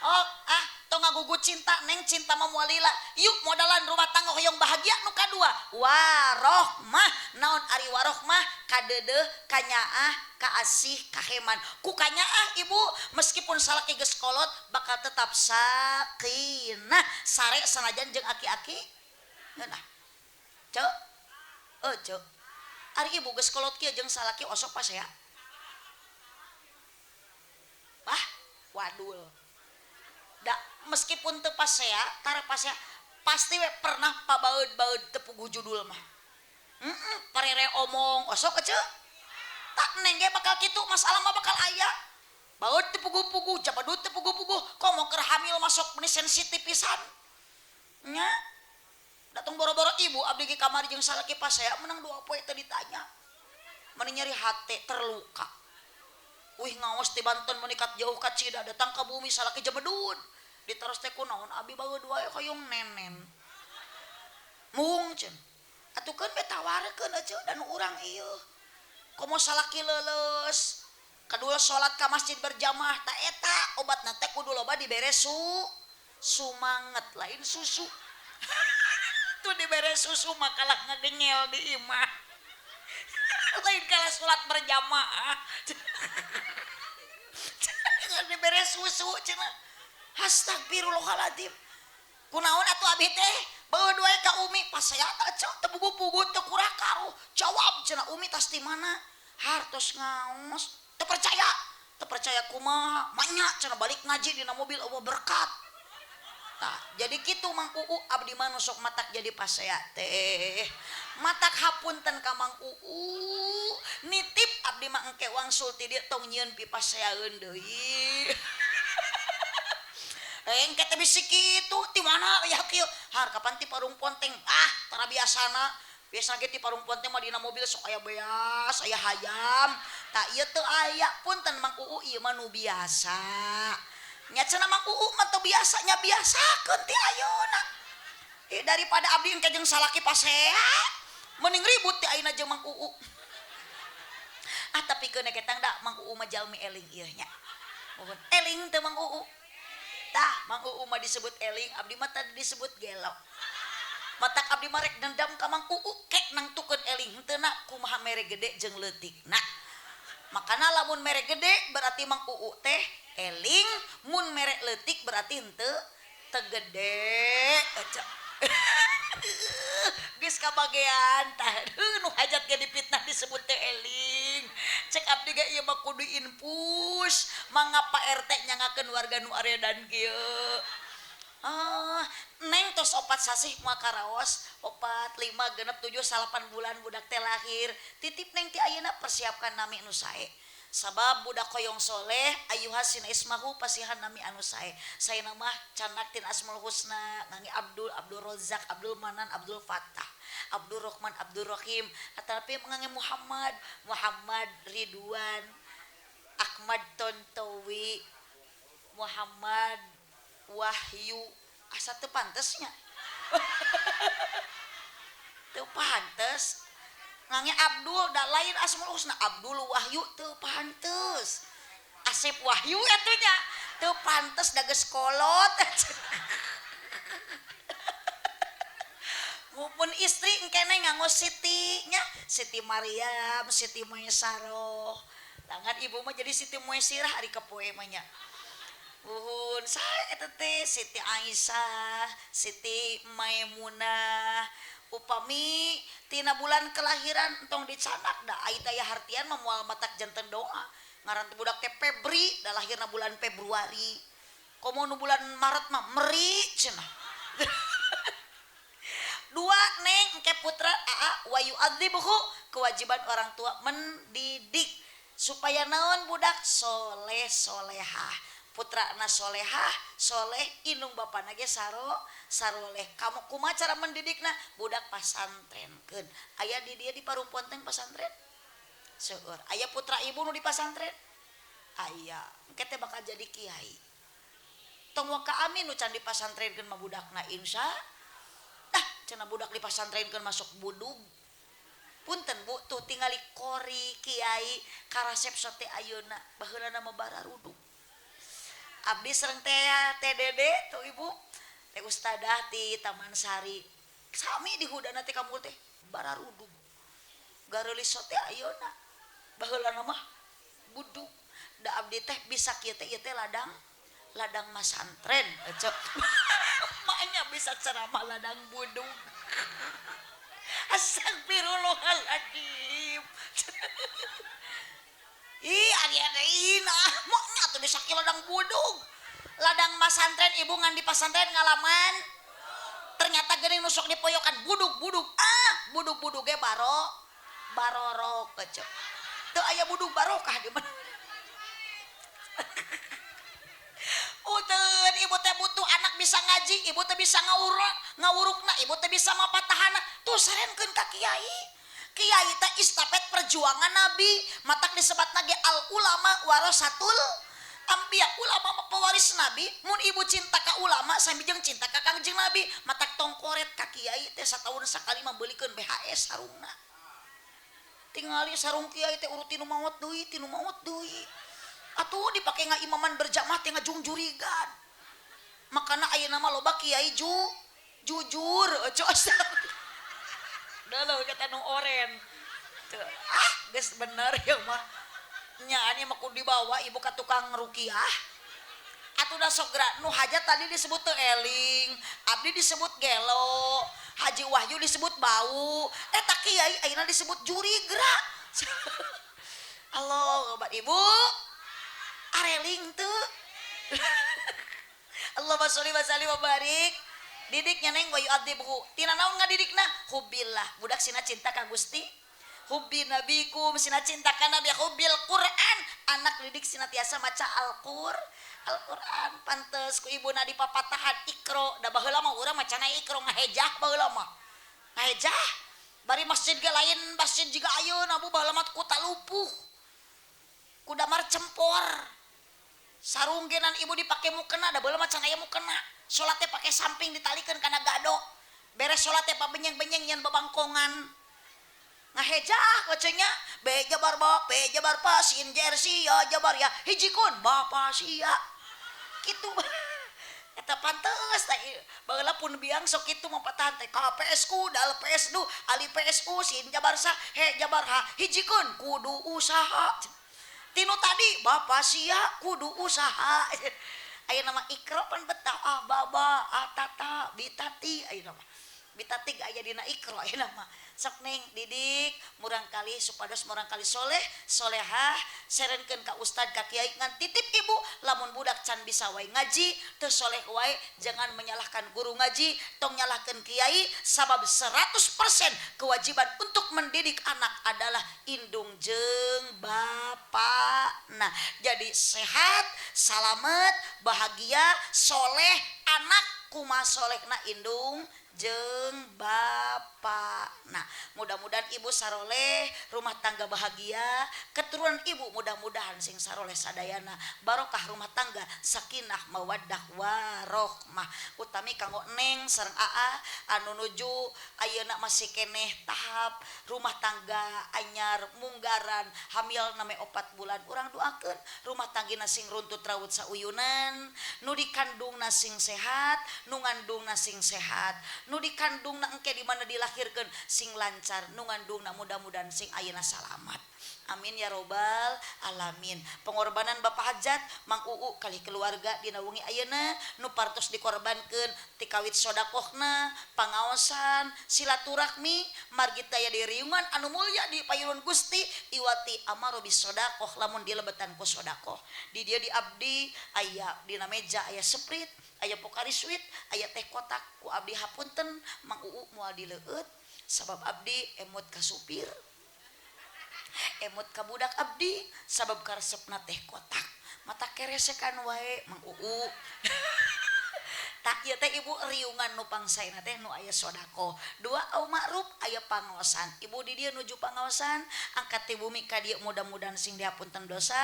oh ah tong ngagugu cinta neng cinta mah moal lila yuk modalan rumah tangga hoyong bahagia nu kadua warohmah naon ari warohmah kadeudeuh kanyaah kaasih kaheman ku kanyaah ibu meskipun salaki geus kolot bakal tetap sakinah sare sanajan jeung aki-aki nah cek oh cek ari ibu geus kolot kieu jeung salaki osok pasea wah wadul da meskipun teu pasea tara pasea pasti we pernah pabaeud-baeud teu puguh judul mah parere omong osok eceu tak neng ge bakal kitu masalah mah bakal aya baeud teu puguh-puguh jabadut teu puguh-puguh komo keur hamil masuk meni sensitif pisan nya datang boro-boro ibu abdi ge kamari jeung salaki pasea menang 2 poe teu ditanya meni nyeri hate terluka wih ngaos ti Banten menikat jauh ka Cida datang ka bumi salaki jebedud ditaros teh kunaon abi baeud wae hoyong nenen mung ceun atuh keun be tawarkeun eceu dan urang ieu komo salaki leuleus kadua salat ka masjid berjamaah ta eta obatna teh kudu loba dibere sumanget lain susu tuh dibere susu makalah ngagengel di imah lain kalah salat berjamaah dibere susu cenah astagfirullahaladzim kunaon atuh abi teh baeud wae ka umi pasea teh teu puguh-puguh teu kurakaruh jawab cenah umi tas di mana hartos ngaos teu percaya kumaha manya cenah balik ngaji dina mobil eueuh berkat tah jadi kitu Mang Uu abdi mah nu sok matak jadi pasea teh matak hapunten ka Mang Uu nitip abdi mah engke wangsul ti dieu tong nyieun pipaseaeun deui engke teh bisi kitu ti mana ya kieu har kapan ti Parung Ponteng ah tara biasana biasa ge ti Parung Ponteng mah dina mobil sok aya beas aya hayam tah ieu teu aya punten Mang Uu ieu mah nu biasa nya cenah Mang Uu mah teu biasa nya biasakeun ti ayeuna daripada abdi engke jeung salaki pasea mending ribut ti ayeuna jeung Mang Uu ah tapi keun ketang da Mang Uu mah jalmi eling ieu nya mohon eling teu Mang Uu tah Mang Uu mah disebut eling abdi mah tadi disebut gelo matak abdi mah rek dendam ka Mang Uu kek nangtukeun eling henteu na kumaha mere gede jeung leutikna makana lamun mere gede berarti Mang Uu teh eling mun mere leutik berarti henteu teu gede geus kabagean tah nu hajat ge dipitnah disebut teh eling cek abdi ge ieu mah kudu infus mangga Pak RT nyangakeun warga nu aredan kieu ah neng tos 4 sasih moal karaos 4 5 6 7 8 bulan budak teh lahir titip neng ti ayeuna persiapkan nami nu sae sabab budak hoyong soleh ayuha sina ismahu pasihan nami anu sae saena mah canak tin Asmaul Husna ngangi Abdul Abdul Rozak Abdul Manan Abdul Fatah Abdul Rahman Abdul Rahim atapi ngangi Muhammad Muhammad Ridwan Ahmad Tontowi Muhammad Wahyu asa teu pantesnya teu pantes ngange Abdul da lain Asmaul Husna Abdul Wahyu teu pantes Asep Wahyu atuh nya teu pantes da geus kolot mun istri engkene nganggo Siti nya Siti Maryam Siti Maisaroh langan ibu mah jadi Siti Muaisirah ari kapoe mah nya uhun sae eta teh Siti Aisyah Siti Maimunah upami tina bulan kelahiran entong dicanak da ai teh hartian mah moal matak janten doa ngaran teh budak teh Febri da lahirna bulan Februari Komo nu bulan Maret mah meri cenah. Dua neng engke putra aa wa yu'adzibuhu, kewajiban orang tua mendidik supaya naon budak soleh solehah. Putrana solehah soleh, indung bapana ge saroleh. Kamu kumaha cara mendidikna? Budak pasantrenkeun. Aya di dieu di Parungkuan teh pasantren? Seueur. Aya putra ibu nu di pasantren? Aya. Engke teh bakal jadi kiai. Tong waka amin nu can dipasantrenkeun mah budakna insya. Ah, cenah budak dipasantrenkeun masuk budug. Punten Bu, tuh tingali kori kiai karasep sote ayeuna baheulana mah bararudug. Abdi sareng teh TDD tuh ibu teh ustadah ti Taman Sari. Sami di hudana teh kamu teh bararudug. Gareulis sote ayeuna baheulana mah budug. Da abdi teh bisa kieu teh ieu teh ladang masantren. Cek. Maknya bisa ceramah ladang budug. Astagfirullahaladzim. Ih, ari nah, maknya tuh bisa kieu ladang budug. Ladang masantren ibu ngan di pasantren ngalaman. Ternyata geuning nusok dipoyokan budug-budug. Ah, budug-budug ge barorok cek. Teu aya budug barokah di mana. Uteun ibu teh butuh anak bisa ngaji, ibu teh bisa ngawurukna, ibu teh bisa mapatahana. Tuh sarenkeun ka kiai. Kiai teh istafet perjuangan Nabi, matak disebatna ge al ulama warasatul anbiya. Ulama mah pewaris Nabi. Mun ibu cinta ka ulama sami jeung cinta ka Kangjeng Nabi, matak tongkoret ka kiai teh sataun sakali mah beulikeun BHS sarungna. Tingali sarung kiai teh urut tinu maot deui, tinu maot deui. Atuh dipake ngaimaman berjamaah teh ngajungjurigan. Makana ayeuna mah loba kiai jujur eueuh astagfirullah. Dalah kata nu oren. Teu ah geus bener ieu mah. Nya ani mah kudu dibawa ibu ka tukang rukiah. Atuh da sok geura nu hajat tadi disebut teu eling, abdi disebut gelo, Haji Wahyu disebut bau, eta kiai ayeuna disebut jurigra. Allah obat ibu. Areling teu. Allahumma sholli wa sallim wa barik. Didiknya neng wa yu'adzibhu. Tina naon ngadidikna? Hubbillah. Budak sina cinta ka Gusti. Hubbi nabikum sina cinta ka Nabi, hubbil Quran. Anak didik sina tiasa maca Al-Quran. Pantes ku ibuna dipapatahan Iqra. Da baheula mah urang macana Iqra ngahejah baheula mah. Ngahejah. Bari masjid ge lain masjid jiga ayeuna bu baheula mah ku talupuh. Ku damar cempor. Sarung genan ibu dipake mukena da baheula mah can aya mukena. Salat teh pake samping ditalikeun kana gado. Beres salat teh pabenyeng-benyeng nyen babangkongan. Ngahejah kocengnya B jabar ba, P jabar pa, sin jer si ya jabar ya. Hijikeun bapa sia. Kitu. Eta pantes teh baheula pun biang sok kitu mah patahan teh KPS ku dal PS du ali PS u sin jabar sa he jabar ha hijikeun kudu usaha. Tinu tadi bapa sia kudu usaha. Aya nama Iqra pan betah ah baba ah tata bitati aya nama bitati aya dina Iqra aya nama sok neng didik murang kali supados murang kali soleh solehah serenkeun ka ustad ka kiai ngan titip ibu lamun budak can bisa wae ngaji teu soleh wae jangan menyalahkan guru ngaji tong nyalahkeun kiai sabab 100% kewajiban untuk mendidik anak adalah indung jeung bapana. Jadi sehat salamet bahagia soleh anak kumaha solehna indung jeung bapana. Mudah-mudahan ibu saroleh rumah tangga bahagia, keturunan ibu mudah-mudahan sing saroleh sadayana, barokah rumah tangga, sakinah mawaddah warohmah. Utami kanggo neng sareng aa anu nuju ayeuna masih keneh tahap rumah tangga anyar munggaran hamil name 4 bulan. Urang doakeun rumah tanggina sing runtut raut sauyunan, nu dikandungna sing sehat, nu ngandungna sing sehat. Nu dikandungna engke di mana dilahirkeun sing lancar, nu ngandungna mudah-mudahan sing ayeuna salamat. Amin ya robbal alamin. Pengorbanan Bapak Hajat Mang Uu kali keluarga dina wengi ayeuna nu partos dikorbankeun tikawit sodakohna, pangaosan, silaturahmi, margi taya di riungan anu mulya di payunan Gusti iwati amaro bisodakoh lamun dilebetan ku sodakoh. Di dieu di abdi aya dina meja aya Sprite, aya Pocari Sweat, aya teh kotak ku abdi hapunten Mang Uu moal dileueut sabab abdi emut ka supir. Emut ka budak abdi sabab karesepna teh kotak mata keresekan wae Mang Uu. Tak ieu teh ibu riungan nu pangsaena teh nu aya sodako dua au ma'ruf aya pangaosan ibu di dieu nuju pangaosan angkat ti bumi ka dieu mudah-mudahan sing dihapunten dosa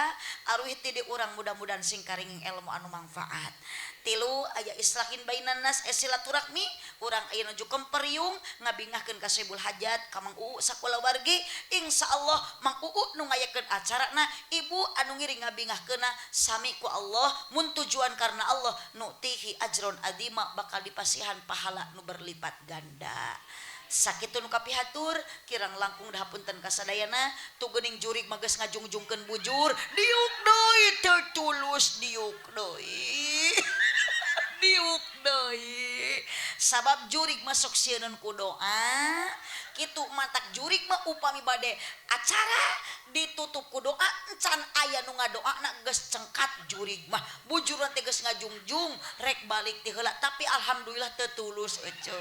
aruih ti di urang mudah-mudahan sing karinging ilmu anu manfaat. Tilu aya islahin bainan nas silaturahmi urang aya nuju kemperiung ngabingahkeun ka Sohibul Hajat ka Mang Uu sakulawargi insyaallah Mang Uu nu ngayakeun acarana ibu anu ngiring ngabingahkeunna sami ku Allah mun tujuan karena Allah nutihi ajron adima bakal dipasihan pahala nu berlipat ganda. Sakitu nu kapihatur kirang langkung dahapunten kasadayana tu geuning jurig mah geus ngajungjungkeun bujur diuk deui teu tulus diuk deui. Diuk deui sabab jurig masuk sieun ku doa kitu matak jurig mah upami bade acara ditutup ku doa encan aya nu ngadoana geus cengkat jurig mah bujurna teh geus ngajungjung rek balik ti heula tapi alhamdulillah teu tulus eceu.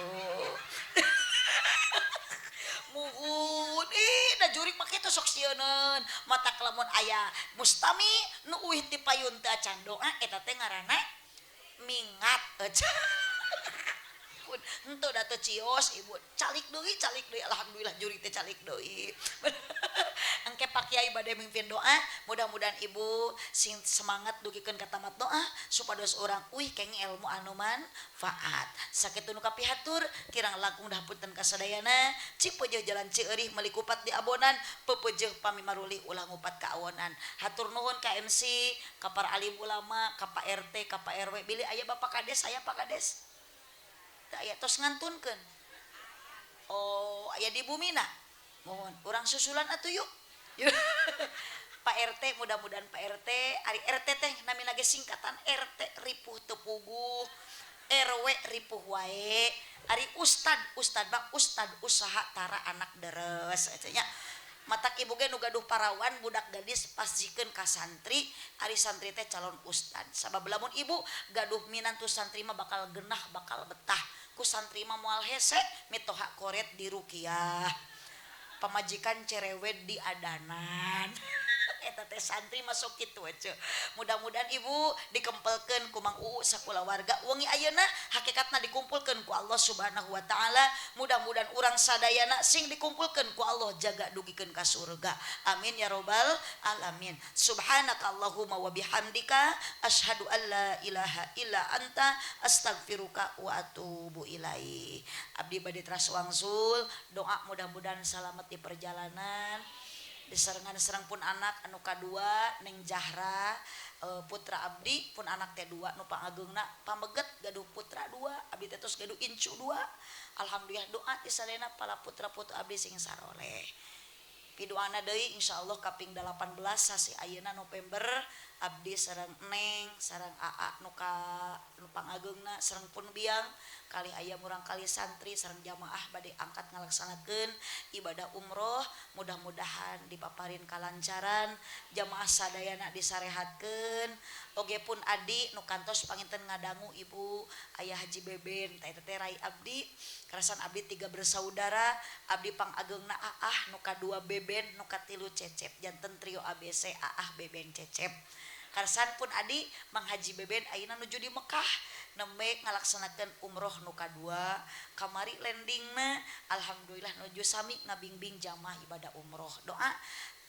Muhun ih da jurig mah kitu sok sieuneun matak lamun aya mustami nu uih ti payun teu acan doa eta teh ngaranna mingat eceu. Henteu da teu cios ibu calik deui alhamdulillah jurig teh calik deui. Engke Pak Kiai bade mimpin doa mudah-mudahan ibu sing semangat dugikeun ka tamat doa supados urang uih kenging ilmu anu manfaat. Sakitu nu kapihatur kirang langkung dahapunten kasadayana cipeujeuh jalan Cieurih meuli kupat di abonan pepeujeuh pami marulih ulah ngupat ka awonan. Hatur nuhun ka MC ka para alim ulama ka Pak RT ka Pak RW bilih aya Bapak Kades aya Pak Kades. Teu aya tos ngantunkeun. Oh aya di bumina. Mohon urang susulan atuh yuk. Pak RT mudah-mudahan Pak RT ari RT teh namina ge singkatan RT ripuh teu puguh RW ripuh wae ari ustad ustad mah ustad usaha tara anak deres nya matak ibu ge nu gaduh parawan budak gadis pasjikeun ka santri ari santri teh calon ustad sabab lamun ibu gaduh minantu santri mah bakal genah bakal betah ku santri mah moal hese mitoha koret di rukiah pamajikan cerewet di adanan. Eta teh santri masuk kitu aja. Mudah-mudahan ibu dikempelkeun ku Mang Uu sakulawarga wengi ayeuna hakikatna dikumpulkeun ku Allah Subhanahu wa taala. Mudah-mudahan urang sadayana sing dikumpulkeun ku Allah jaga dugikeun ka surga. Amin ya robbal alamin. Subhanakallahumma wa bihamdika asyhadu an la ilaha illa anta astaghfiruka wa atubu ilaik. Abdi bade teras wangsul doa mudah-mudahan selamat di perjalanan. Diserengan serang pun anak anu kadua Neng Jahra putra abdi pun anak teh dua nu pangageungna pameget gaduh putra dua abdi teh tos gaduh incu dua alhamdulillah doa ti sadayana para putra putra abdi sing saroleh piduana deui insyaallah kaping 18 sasi ayeuna November abdi sareng Neng sareng Aa nu ka nu pangageungna sareng pun biang kali aya murang kali santri sareng jamaah bade angkat ngalaksanakeun ibadah umroh mudah-mudahan dipaparin kalancaran jamaah sadayana disarehatkeun oge pun adi nu kantos panginten ngadangu ibu ayah Haji Beben teh teh rai abdi karasan abdi 3 bersaudara abdi pangageungna Aah nu kadua Beben nu katilu Cecep janten trio ABC Aah Beben Cecep karsan pun adi Mang Haji Beben ayeuna nuju di Mekah nembe ngalaksanakeun umroh nu kadua kamari landingna alhamdulillah nuju sami ngabingbing jamaah ibadah umroh doa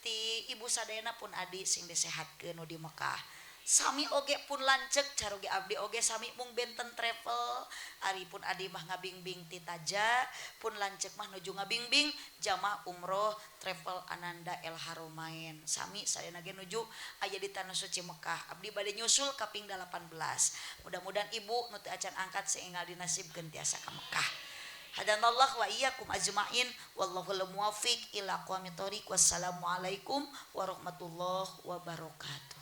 ti ibu sadayana pun adi sing disehatkeun nu di Mekah sami oge pun lanceuk caroge abdi oge sami mung benten travel ari pun adi mah ngabingbing ti Taja pun lanceuk mah nuju ngabingbing jamaah umroh travel Ananda El Haromain sami sadayana ge nuju aya di tanah suci Mekah abdi bade nyusul kaping 18 mudah-mudahan ibu nu teu acan angkat seingal dinasibkeun tiasa ka Mekah. Hadanallah wa iyyakum ajmain wallahul muwaffiq ila aqwamit thoriq. Wassalamualaikum warahmatullahi wabarakatuh.